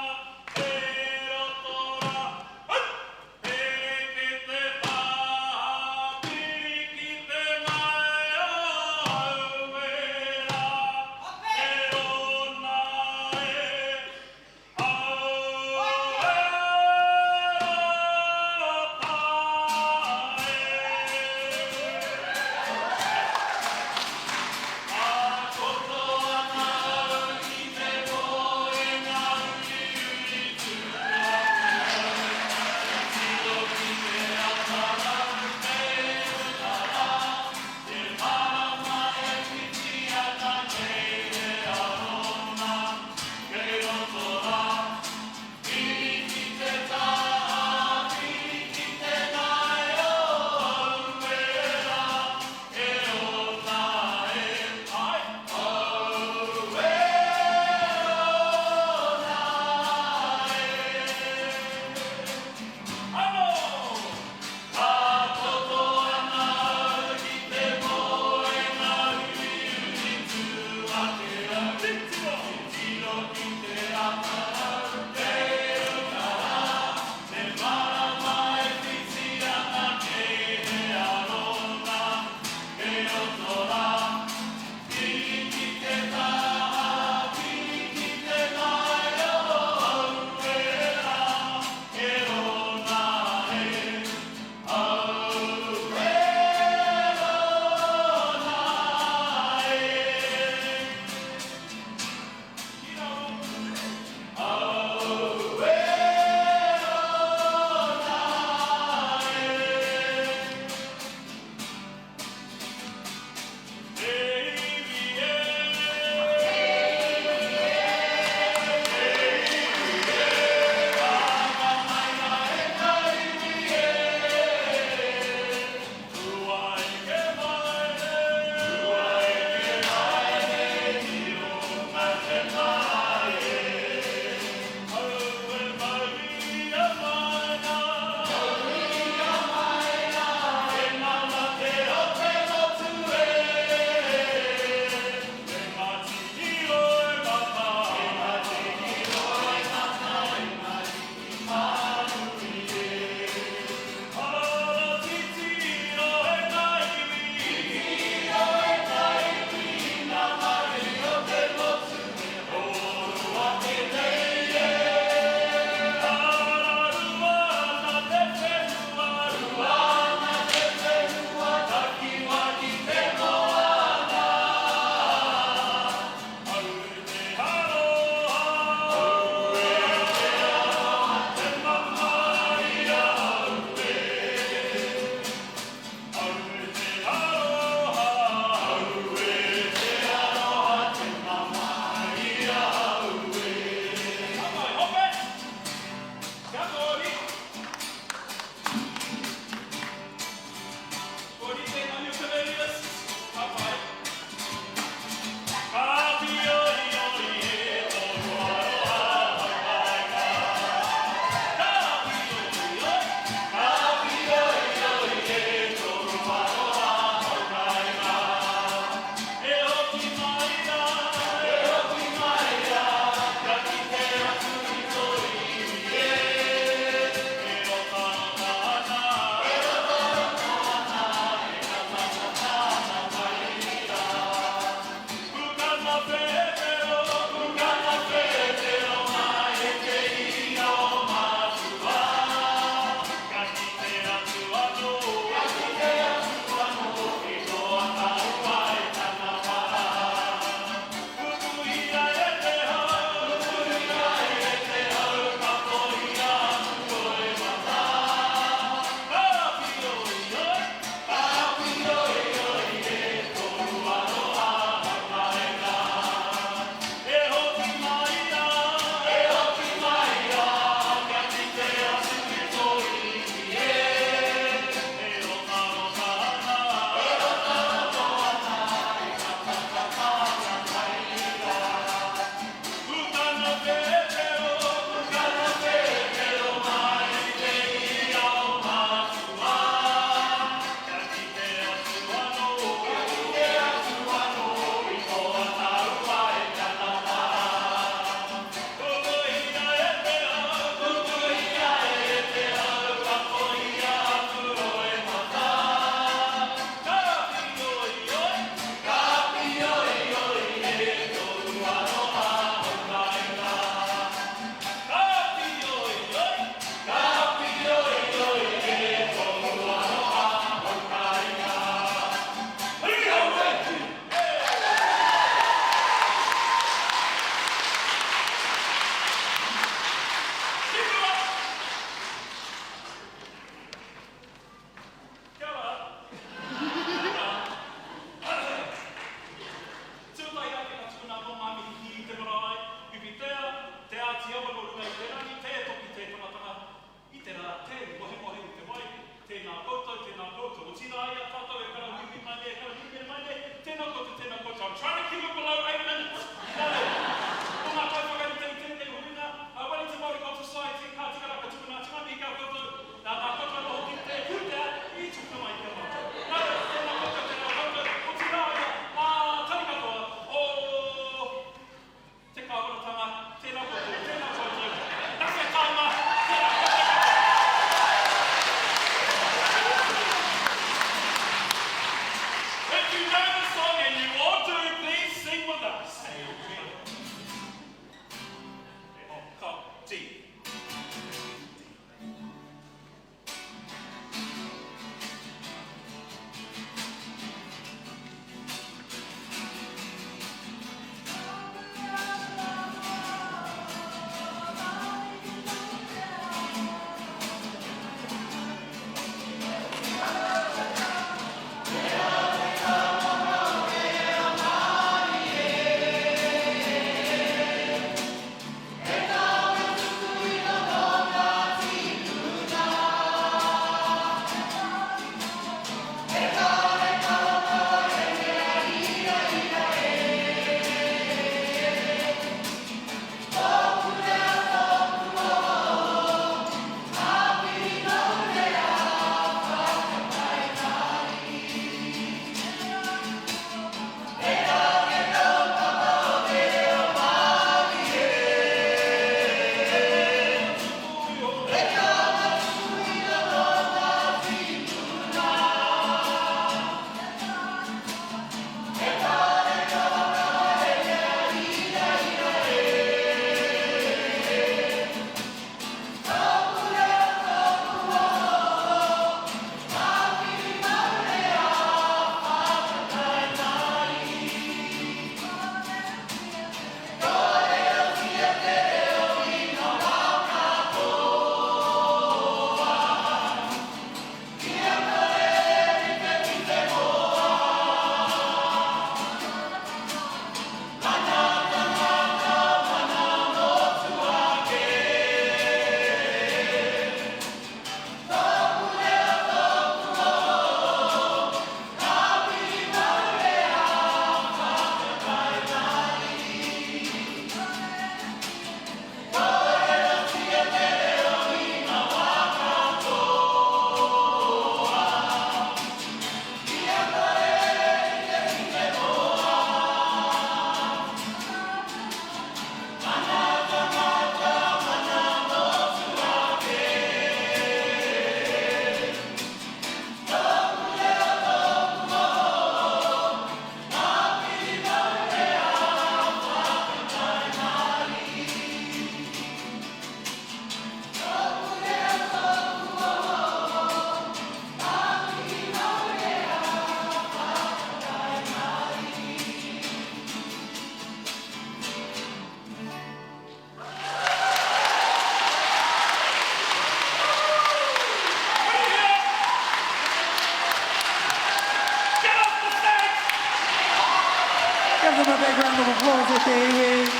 applause e te iwi.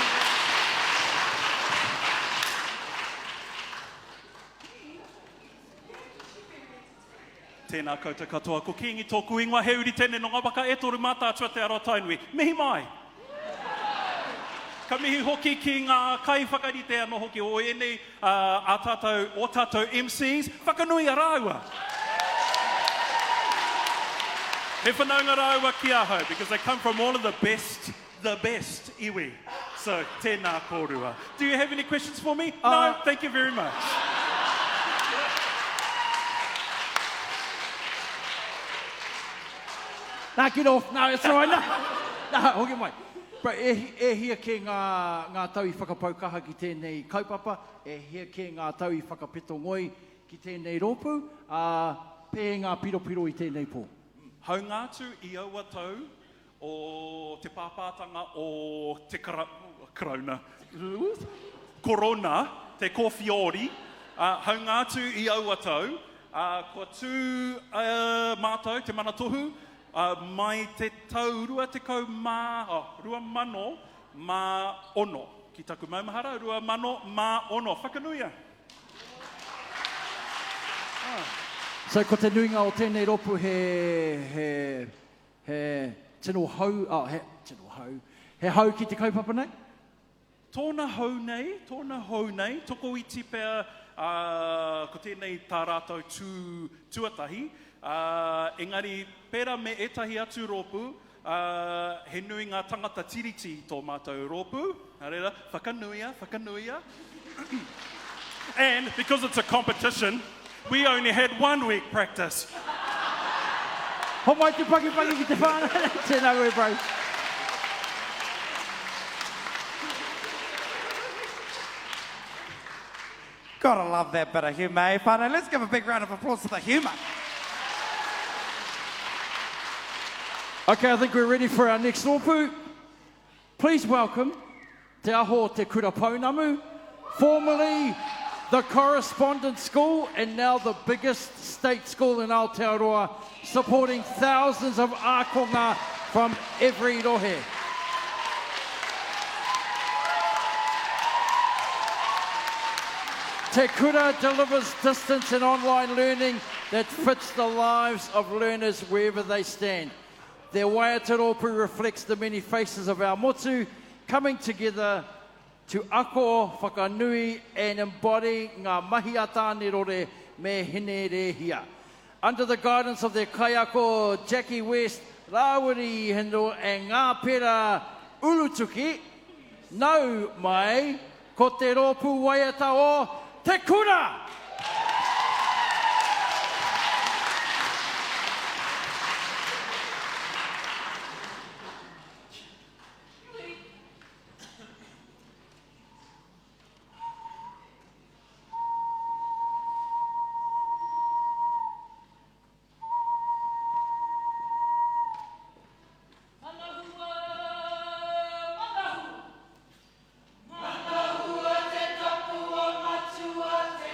Tēnā koutou katoa, ko Kīngi tōku ingoa, he uri tēnei nō ngā waka e toru Mātaatua Te Arawa Tainui. Mihi mai! Ka mihi hoki ki ngā kaiwhakarite anō hoki o ēnei ā tātou, ō tātou MCs, whakanuia rāua! He whanaunga rāua ki ahau because they come from all of the best, the best iwi. So, tēnā kōrua. Do you have any questions for me? No? Thank you very much.
Nā, get off. No, it's all right. No, no, hoki mai. Bro, e, e hia kē ngā, ngā tau i whakapau kaha ki tēnei kaupapa, e hia kē ngā tau i whakapeto ngoi ki tēnei rōpū, ā, pē ngā piropiro i tēnei pō.
Haunga atu i aua tau o te pāpātanga o te kara, karauna, korona, te kōwhiori, ā, haunga atu i aua tau, ā, kua tū, ā, mātou, Te Mana Tohu, ā, mai te tau 20 mā, oh, 2000 mā ono. Ki taku maumahara, 2000 mā ono. Whakanuia!
So ko te nuinga o tēnei rōpū he, he, he tino hou, oh, he tino hou, he hou ki te kaupapa nei?
Tōna hou nei, tōna hou nei, tokoiti pea, ā, ko tēnei tā rātou tū tuatahi, ā, engari pērā me ētahi atu rōpū, ā, he nui ngā tangata tiriti i tō mātou rōpū, nā reira, whakanuia, whakanuia. And because it's a competition, we only had one week practice.
Homai te pakipaki ki te whānau. Tēnā koe, bro.
Gotta love that bit of humour, eh, whānau? Let's give a big round of applause to the humour.
Okay, I think we're ready for our next rōpū. Please welcome Te Aho Te Kura Pounamu, formerly the Correspondence School and now the biggest state school in Aotearoa, supporting thousands of ākonga from every rohe. Te Kura delivers distance and online learning that fits the lives of learners wherever they stand. Their waiata rōpū reflects the many faces of our motu coming together to ako, whakanui and embody ngā mahi a Tānerore me Hine Rēhia. Under the guidance of their kaiako Jackie West, Rāwiri Hindle and Ngā Pera Urutuki, nau mai ko te rōpū waiata o Te Kura!
Manahua, te tapu o matua te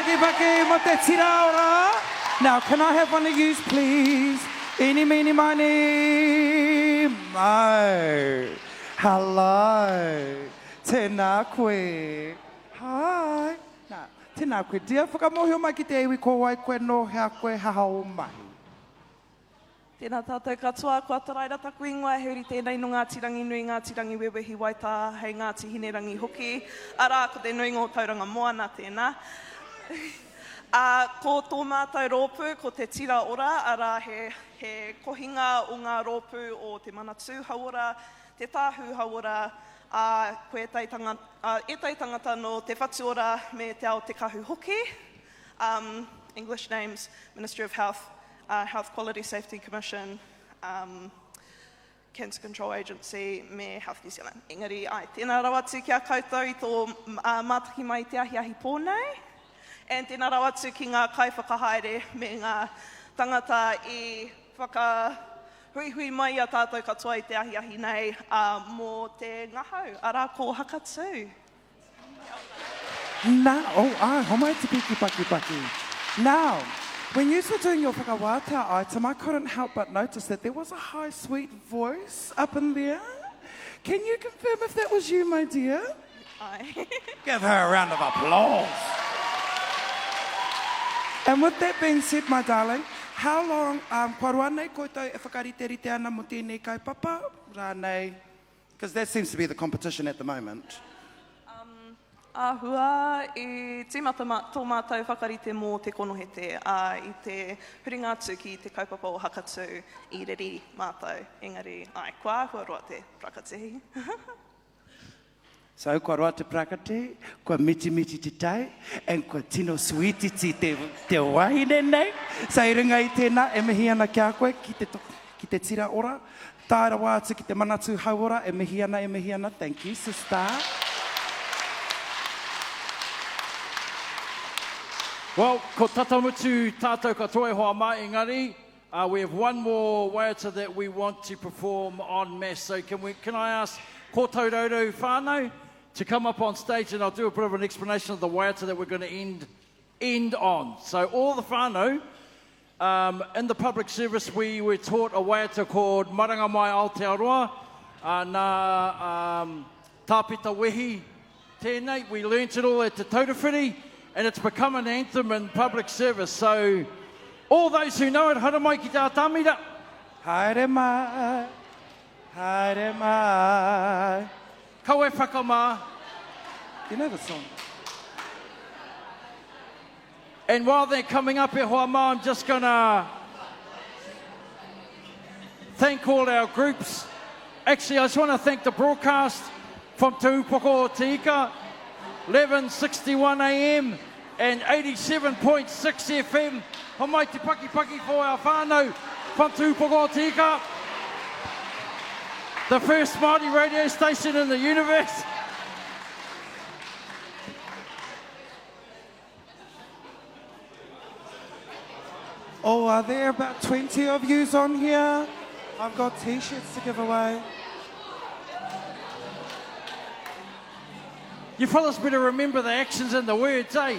paki paki mo te tira ora. Now, can I have one of yous, please? Eeny, meeny, miny, mo. Hello. Tēnā koe. Hi. Nā, tēnā koe. Dear, whakamohio mai ki te iwi ko wai koe no hea koe haha o mahi.
Tēnā tātou katoa, kua taraira taku ingoa, he uri tēnei no Ngāti Ranginui, Ngāti Rangiwewehi Waitā, hei Ngāti Hinerangi hoki. Arā, ko te nuinga o Tauranga Moana tēnā. Ko tō mātou rōpū, ko te Tira Ora, arā he, he kohinga o ngā rōpū o te Manatū Hauora, te Tāhū Hauora, ā, ko ētahi tangata, ā, ētahi tangata nō Te Whatu Ora me Te Ao Te Kahu hoki. English names, Ministry of Health, Health Quality Safety Commission, Cancer Control Agency me Health New Zealand. Engari, ai, tēnā rawa atu ki a koutou i tō mātaki mai i te ahiahi pō nei. And tēnā rawa atu ki ngā kaiwhakahaere me ngā tangata i whakahuihui mai i a tātou katoa i te ahiahi nei mō te ngahau, arā ko Hakatū.
Nā, oh, ai, homai te piki paki paki. Now, when you were doing your whakawātea item, I couldn't help but notice that there was a high, sweet voice up in there. Can you confirm if that was you, my dear?
Ai.
Give her a round of applause. And with that being said, my darling, how long, kua roa nei koutou e whakariterite ana mō tēnei kaupapa, rānei? Because that seems to be the competition at the moment.
Āhua i tīmata ma, tō mātou whakarite mō te konohete, ā, i te huringa atu ki te kaupapa o Hakatū i reri mātou, engari, āe, kua āhua roa te prakatihi.
So, kua roa te prakati, kua mitimiti te tai, and kua tino sweetiti te, te wahine nei. So, i runga i tēnā, e mihi ana ki a koe, ki te, ki te tira ora, tae rawa atu ki te Manatū Hauora, e mihi ana, e mihi ana, thank you, sister.
Well, ko tatamutu tātou katoa e hoa mā, engari, we have one more waiata that we want to perform en masse. So can, we, can I ask Ko Tauraurau whānau to come up on stage and I'll do a bit of an explanation of the waiata that we're going to end, end on. So all the whānau, in the public service we were taught a waiata called Maranga Mai Aotearoa, nā Tāpita Wehi tēnei. We learnt it all at Te Taurawhiri and it's become an anthem in public service. So all those who know it, haere mai ki te atamira.
Haere mai, haere mai.
Kawe whakamā.
You know the song.
And while they're coming up, e hoa mā, I'm just going to thank all our groups. Actually, I just want to thank the broadcast from Te Upoko o Te Ika, 11:61 AM and 87.6 FM. Homai te paki paki for our whānau from Te Upoko o Te Ika, the first Māori radio station in the universe.
Oh, are there about 20 of yous on here? I've got t-shirts to give away.
You fellas better remember the actions and the words, eh?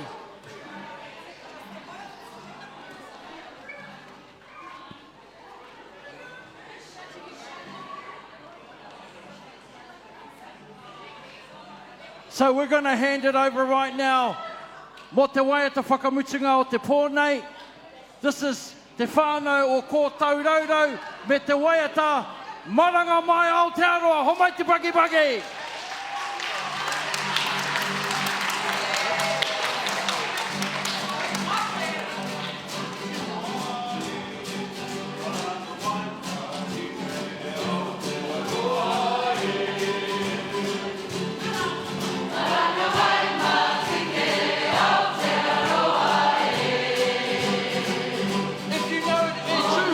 So we're going to hand it over right now. Mō te waiata whakamutunga o te pō nei. This is te whānau o Ko Tauraurau me te waiata Maranga Mai Aotearoa. Homai te paki paki! If you know it, it's you.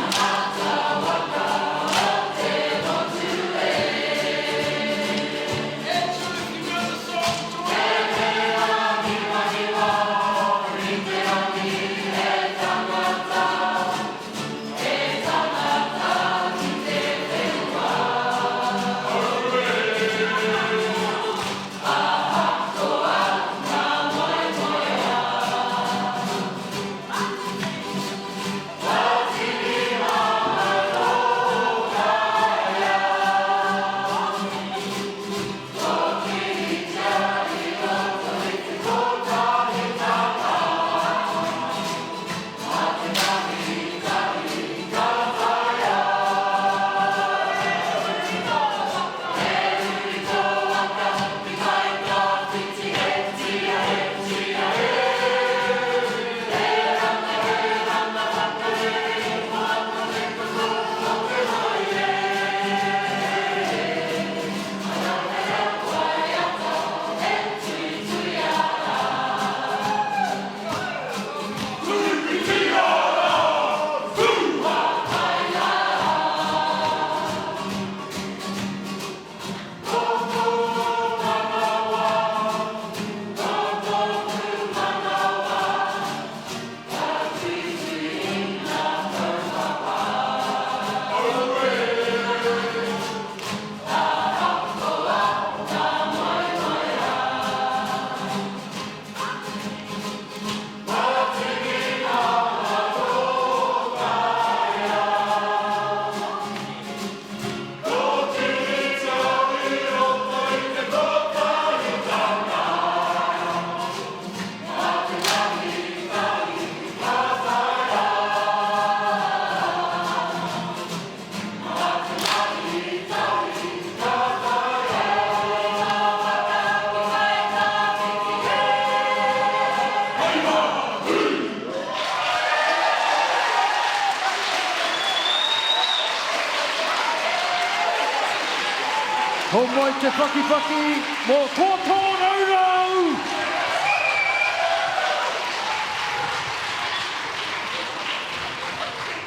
Ho mai te pakipaki mō Tōtō Raurau!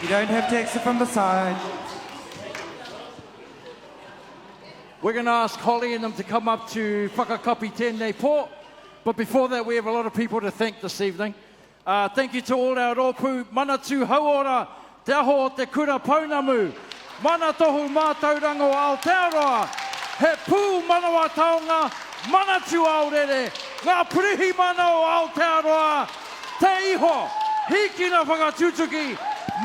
You don't have to exit from the side.
We're going to ask Holly and them to come up to Whakakapi Tēnei Pō. But before that, we have a lot of people to thank this evening. Uh, thank you to all our rōpū Manatū Hauora, Te Aho o Te Kura Pounamu, Mana Tohu Mātauranga o Aotearoa, He Pū Manawa Taonga, Manatū Aorere, Ngā Pirihimana o Aotearoa, Te Iho, Hīkina Whakatutuki,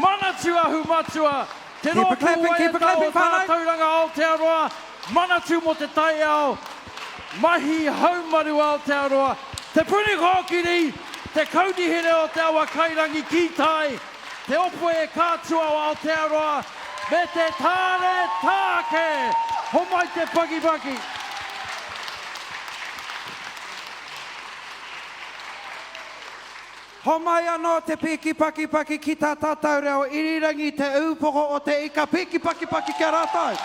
Manatū Ahu Matua, Te
Keep a
Rōpū
clapping, keep a
Waiata
clapping,
o
whānau.
Tātauranga Aotearoa, Manatū mō te Taiao, Mahi Haumaru Aotearoa, Te Puni Kōkiri, Te Kaunihera o Te Awa Kairangi ki Tai, Te Ope e Kātua o Aotearoa, me Te Tāre Tāke! Homai te pakipaki!
Homai anō te pīki pakipaki ki tā tātou reo irirangi te ūpoko o te ika pīki pakipaki ki a rātou.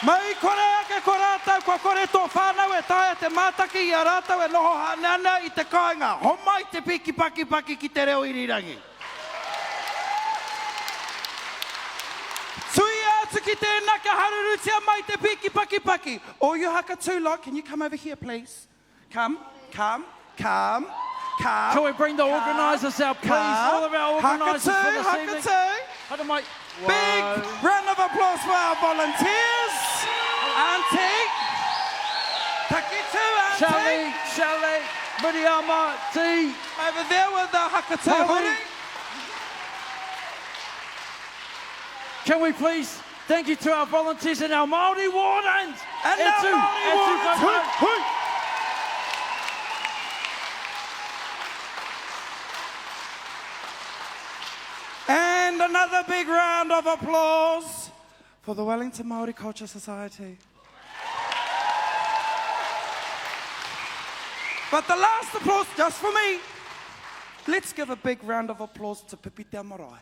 Mai kore ake ko rātou kua kore tō whānau e taea te mātaki i a rātou e noho hāneanea i te kāinga. Homai te pīki pakipaki ki te reo irirangi. Tuia atu ki tēnā kia harurutia mai te pīki pakipaki. All you haka tū lot, can you come over here please? Come, come, come, come.
Can we bring the
come,
organisers out, please?
Come.
All of our organisers
Haka
for
tū,
this
haka
evening.
tū.
Mate.
Big round of applause for our volunteers. Auntie. Takitu, auntie.
Shelley, Shelley, Miriama, T.
Over there with the haka tū
Holly. Can we please thank you to our volunteers and our Māori wardens?
And our
to-
Māori
and to
wardens.
koutou.
And another big round of applause for the Wellington Māori Culture Society. But the last applause, just for me, let's give a big round of applause to Pipitea Marae.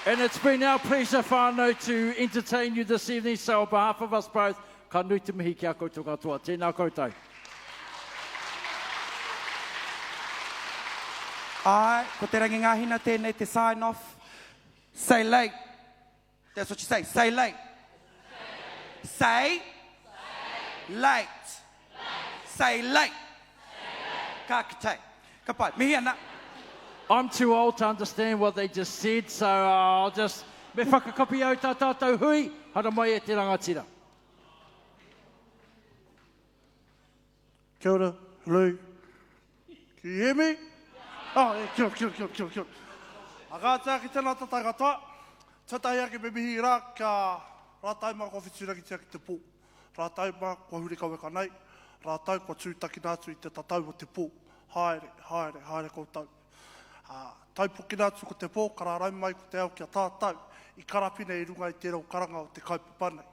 And it's been our pleasure, whānau, to entertain you this evening. So on behalf of us both, ka nui te mihi ki a koutou katoa. Tēnā koutou.
Ai, ko te rangi ngāhina tēnei te sign off. Say late. That's what you say. Say late. Say. Late. Say late. Ka kite. Ka pai. Mihi ana.
I'm too old to understand what they just said, so I'll just... Me whakakapi au tā tātou hui, hara mai e te rangatira.
Kia ora, hello. Can you hear me? Oh, yeah, kia ora, kia ora, kia ora, kia ora, kia ora. A kā tā ki tēnā tātai katoa, tatahi ake me mihi rā kia rātai mā kua whiturangitia ki te pō. Rātai mā kua huri kaweka nei, rātai kua tūtakina atu i te tatau o te pō. Haere, haere, haere koutou. Taupokina atu ko te pō, ka rārau mai ko te ao kia tātau i karapine i runga i te reo karanga o te kaupapa nei.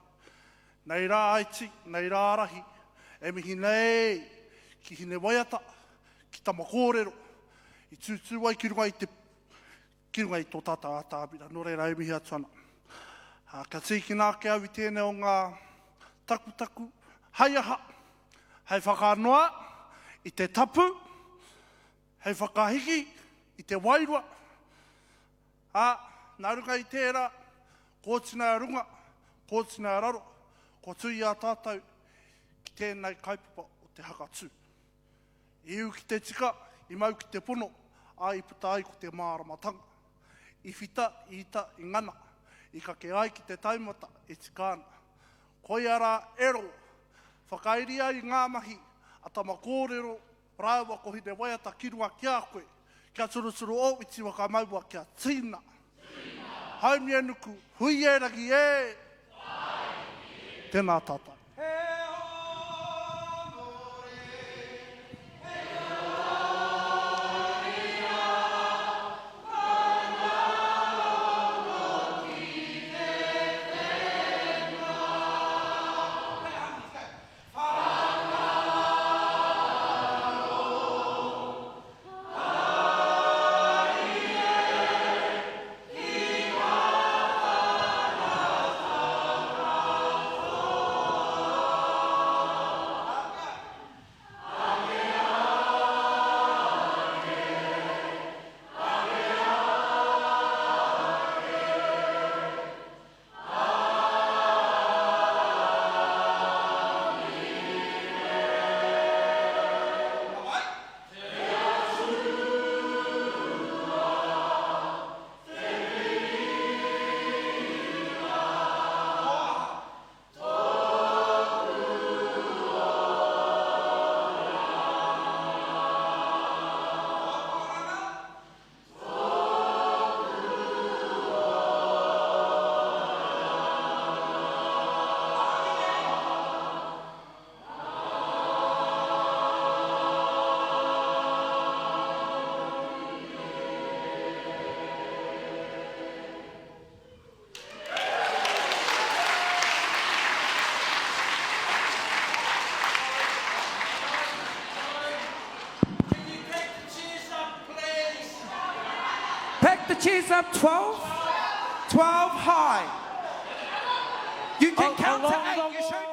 Nei rā aiti, nei rā arahi, e mihi nei ki hine waiata, ki tama kōrero, i tūtū ai ki runga i te ki runga i tō tātou ātamira. Nō reira e mihi atu ana. Ka tīkina ake au i tēnei o ngā takutaku hei aha, hei whakanoa i te tapu, hei whakahiki i te wairua. Ā, nā runga i tērā, kōtina a runga, kōtina a raro, kua tū i a tātou ki tēnei kaupapa o te hakatū. I ū ki te tika, i mau ki te pono, ā, i puta ai ko te māramatanga. I whita, i ita, i ngana, i kake ai ki te taumata e tika ana. Koia rā e rongo, whakairi ai i ngā mahi a tama kōrero rāua ko Hinewaiata ki runga ki a koe, kia turuturu ō iti whakamaua kia tina. Haumi e nuku, hui e rangi e! Tēnā tātou.
the chairs up. 12. 12 high. You can count to
along
8.
the
You should